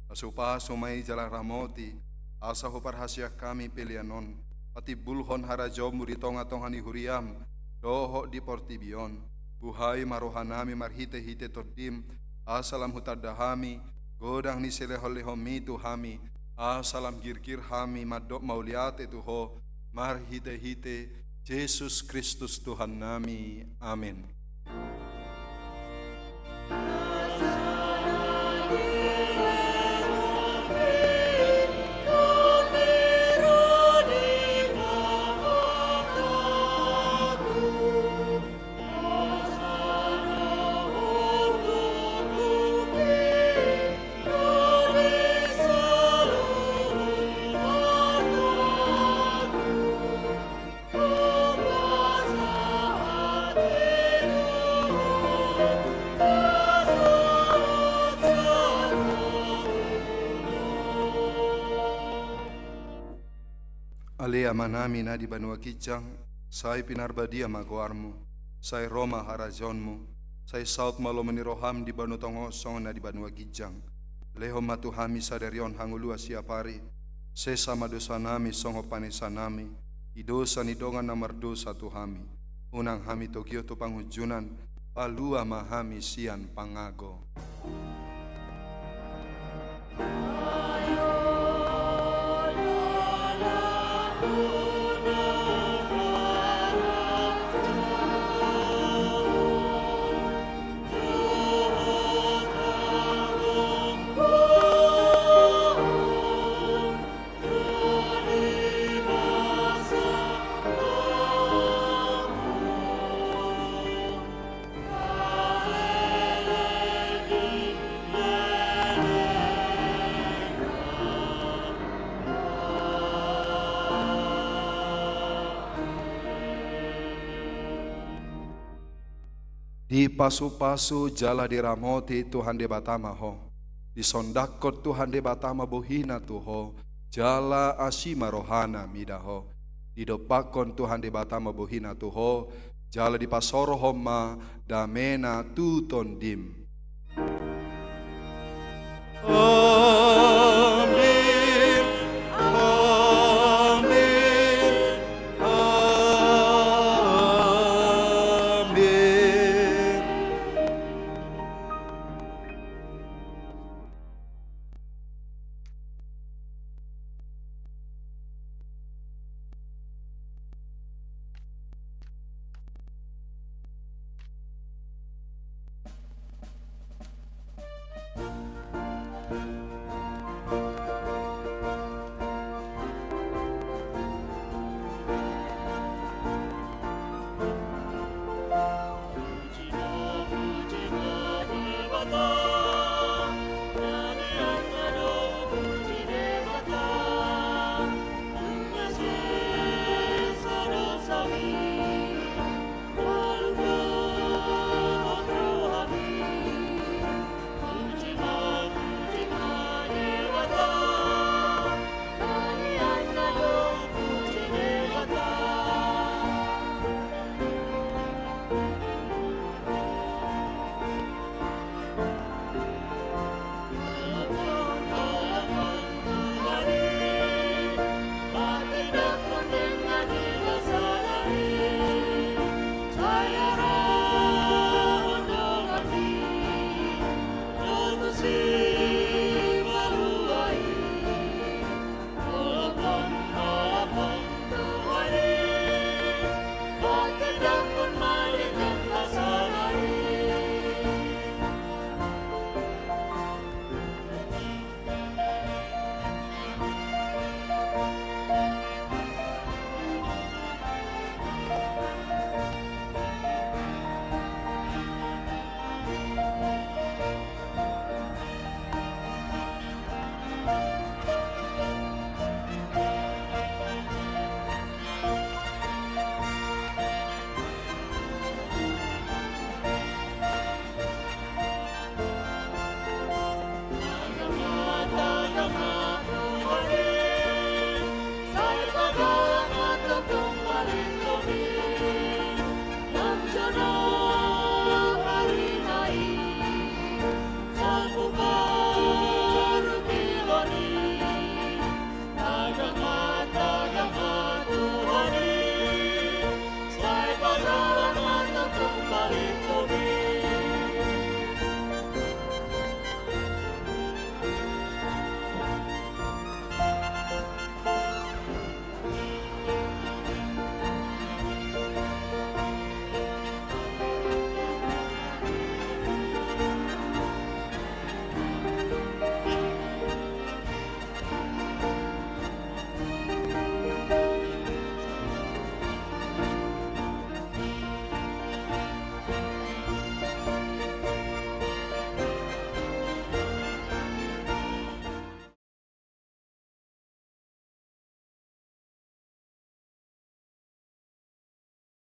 Pasupasu ma i jala ramoti, asa huparhaseang hami pelean on patimbulhon harajaonmu di tongatonga ni huriam dohot di portibi on. Buhai ma rohanami marhitehite Tondim, asa lam hutanda hami godang ni silehonlehonmi tu hami, asa lam girgir hami mandok mauliate tu Ho marhitehite Jesus Kristus Tuhannami. Amen. Ale Amanami na di banua ginjang, sai pinarbadia ma goarmu, sai ro ma harajaonmu, sai saut ma lomo ni roham di banua tonga on songon na di banua ginjang. Lehon ma tu hami sadari on hangoluan siapari, sesa ma dosanami songon panesanami di dosa ni dongan na mardosa tu hami. Unang hami togihon tu pangunjunan, palua ma hami sian pangago. Dipasupasu jala diramoti Tuhan Debata ma ho. Disondangkon Tuhan Debata ma bohina tu ho, jala asi ma rohana mida ho. Didompakkon Tuhan Debata ma bohina tu ho, jala dipasorhon ma damena tu tondim.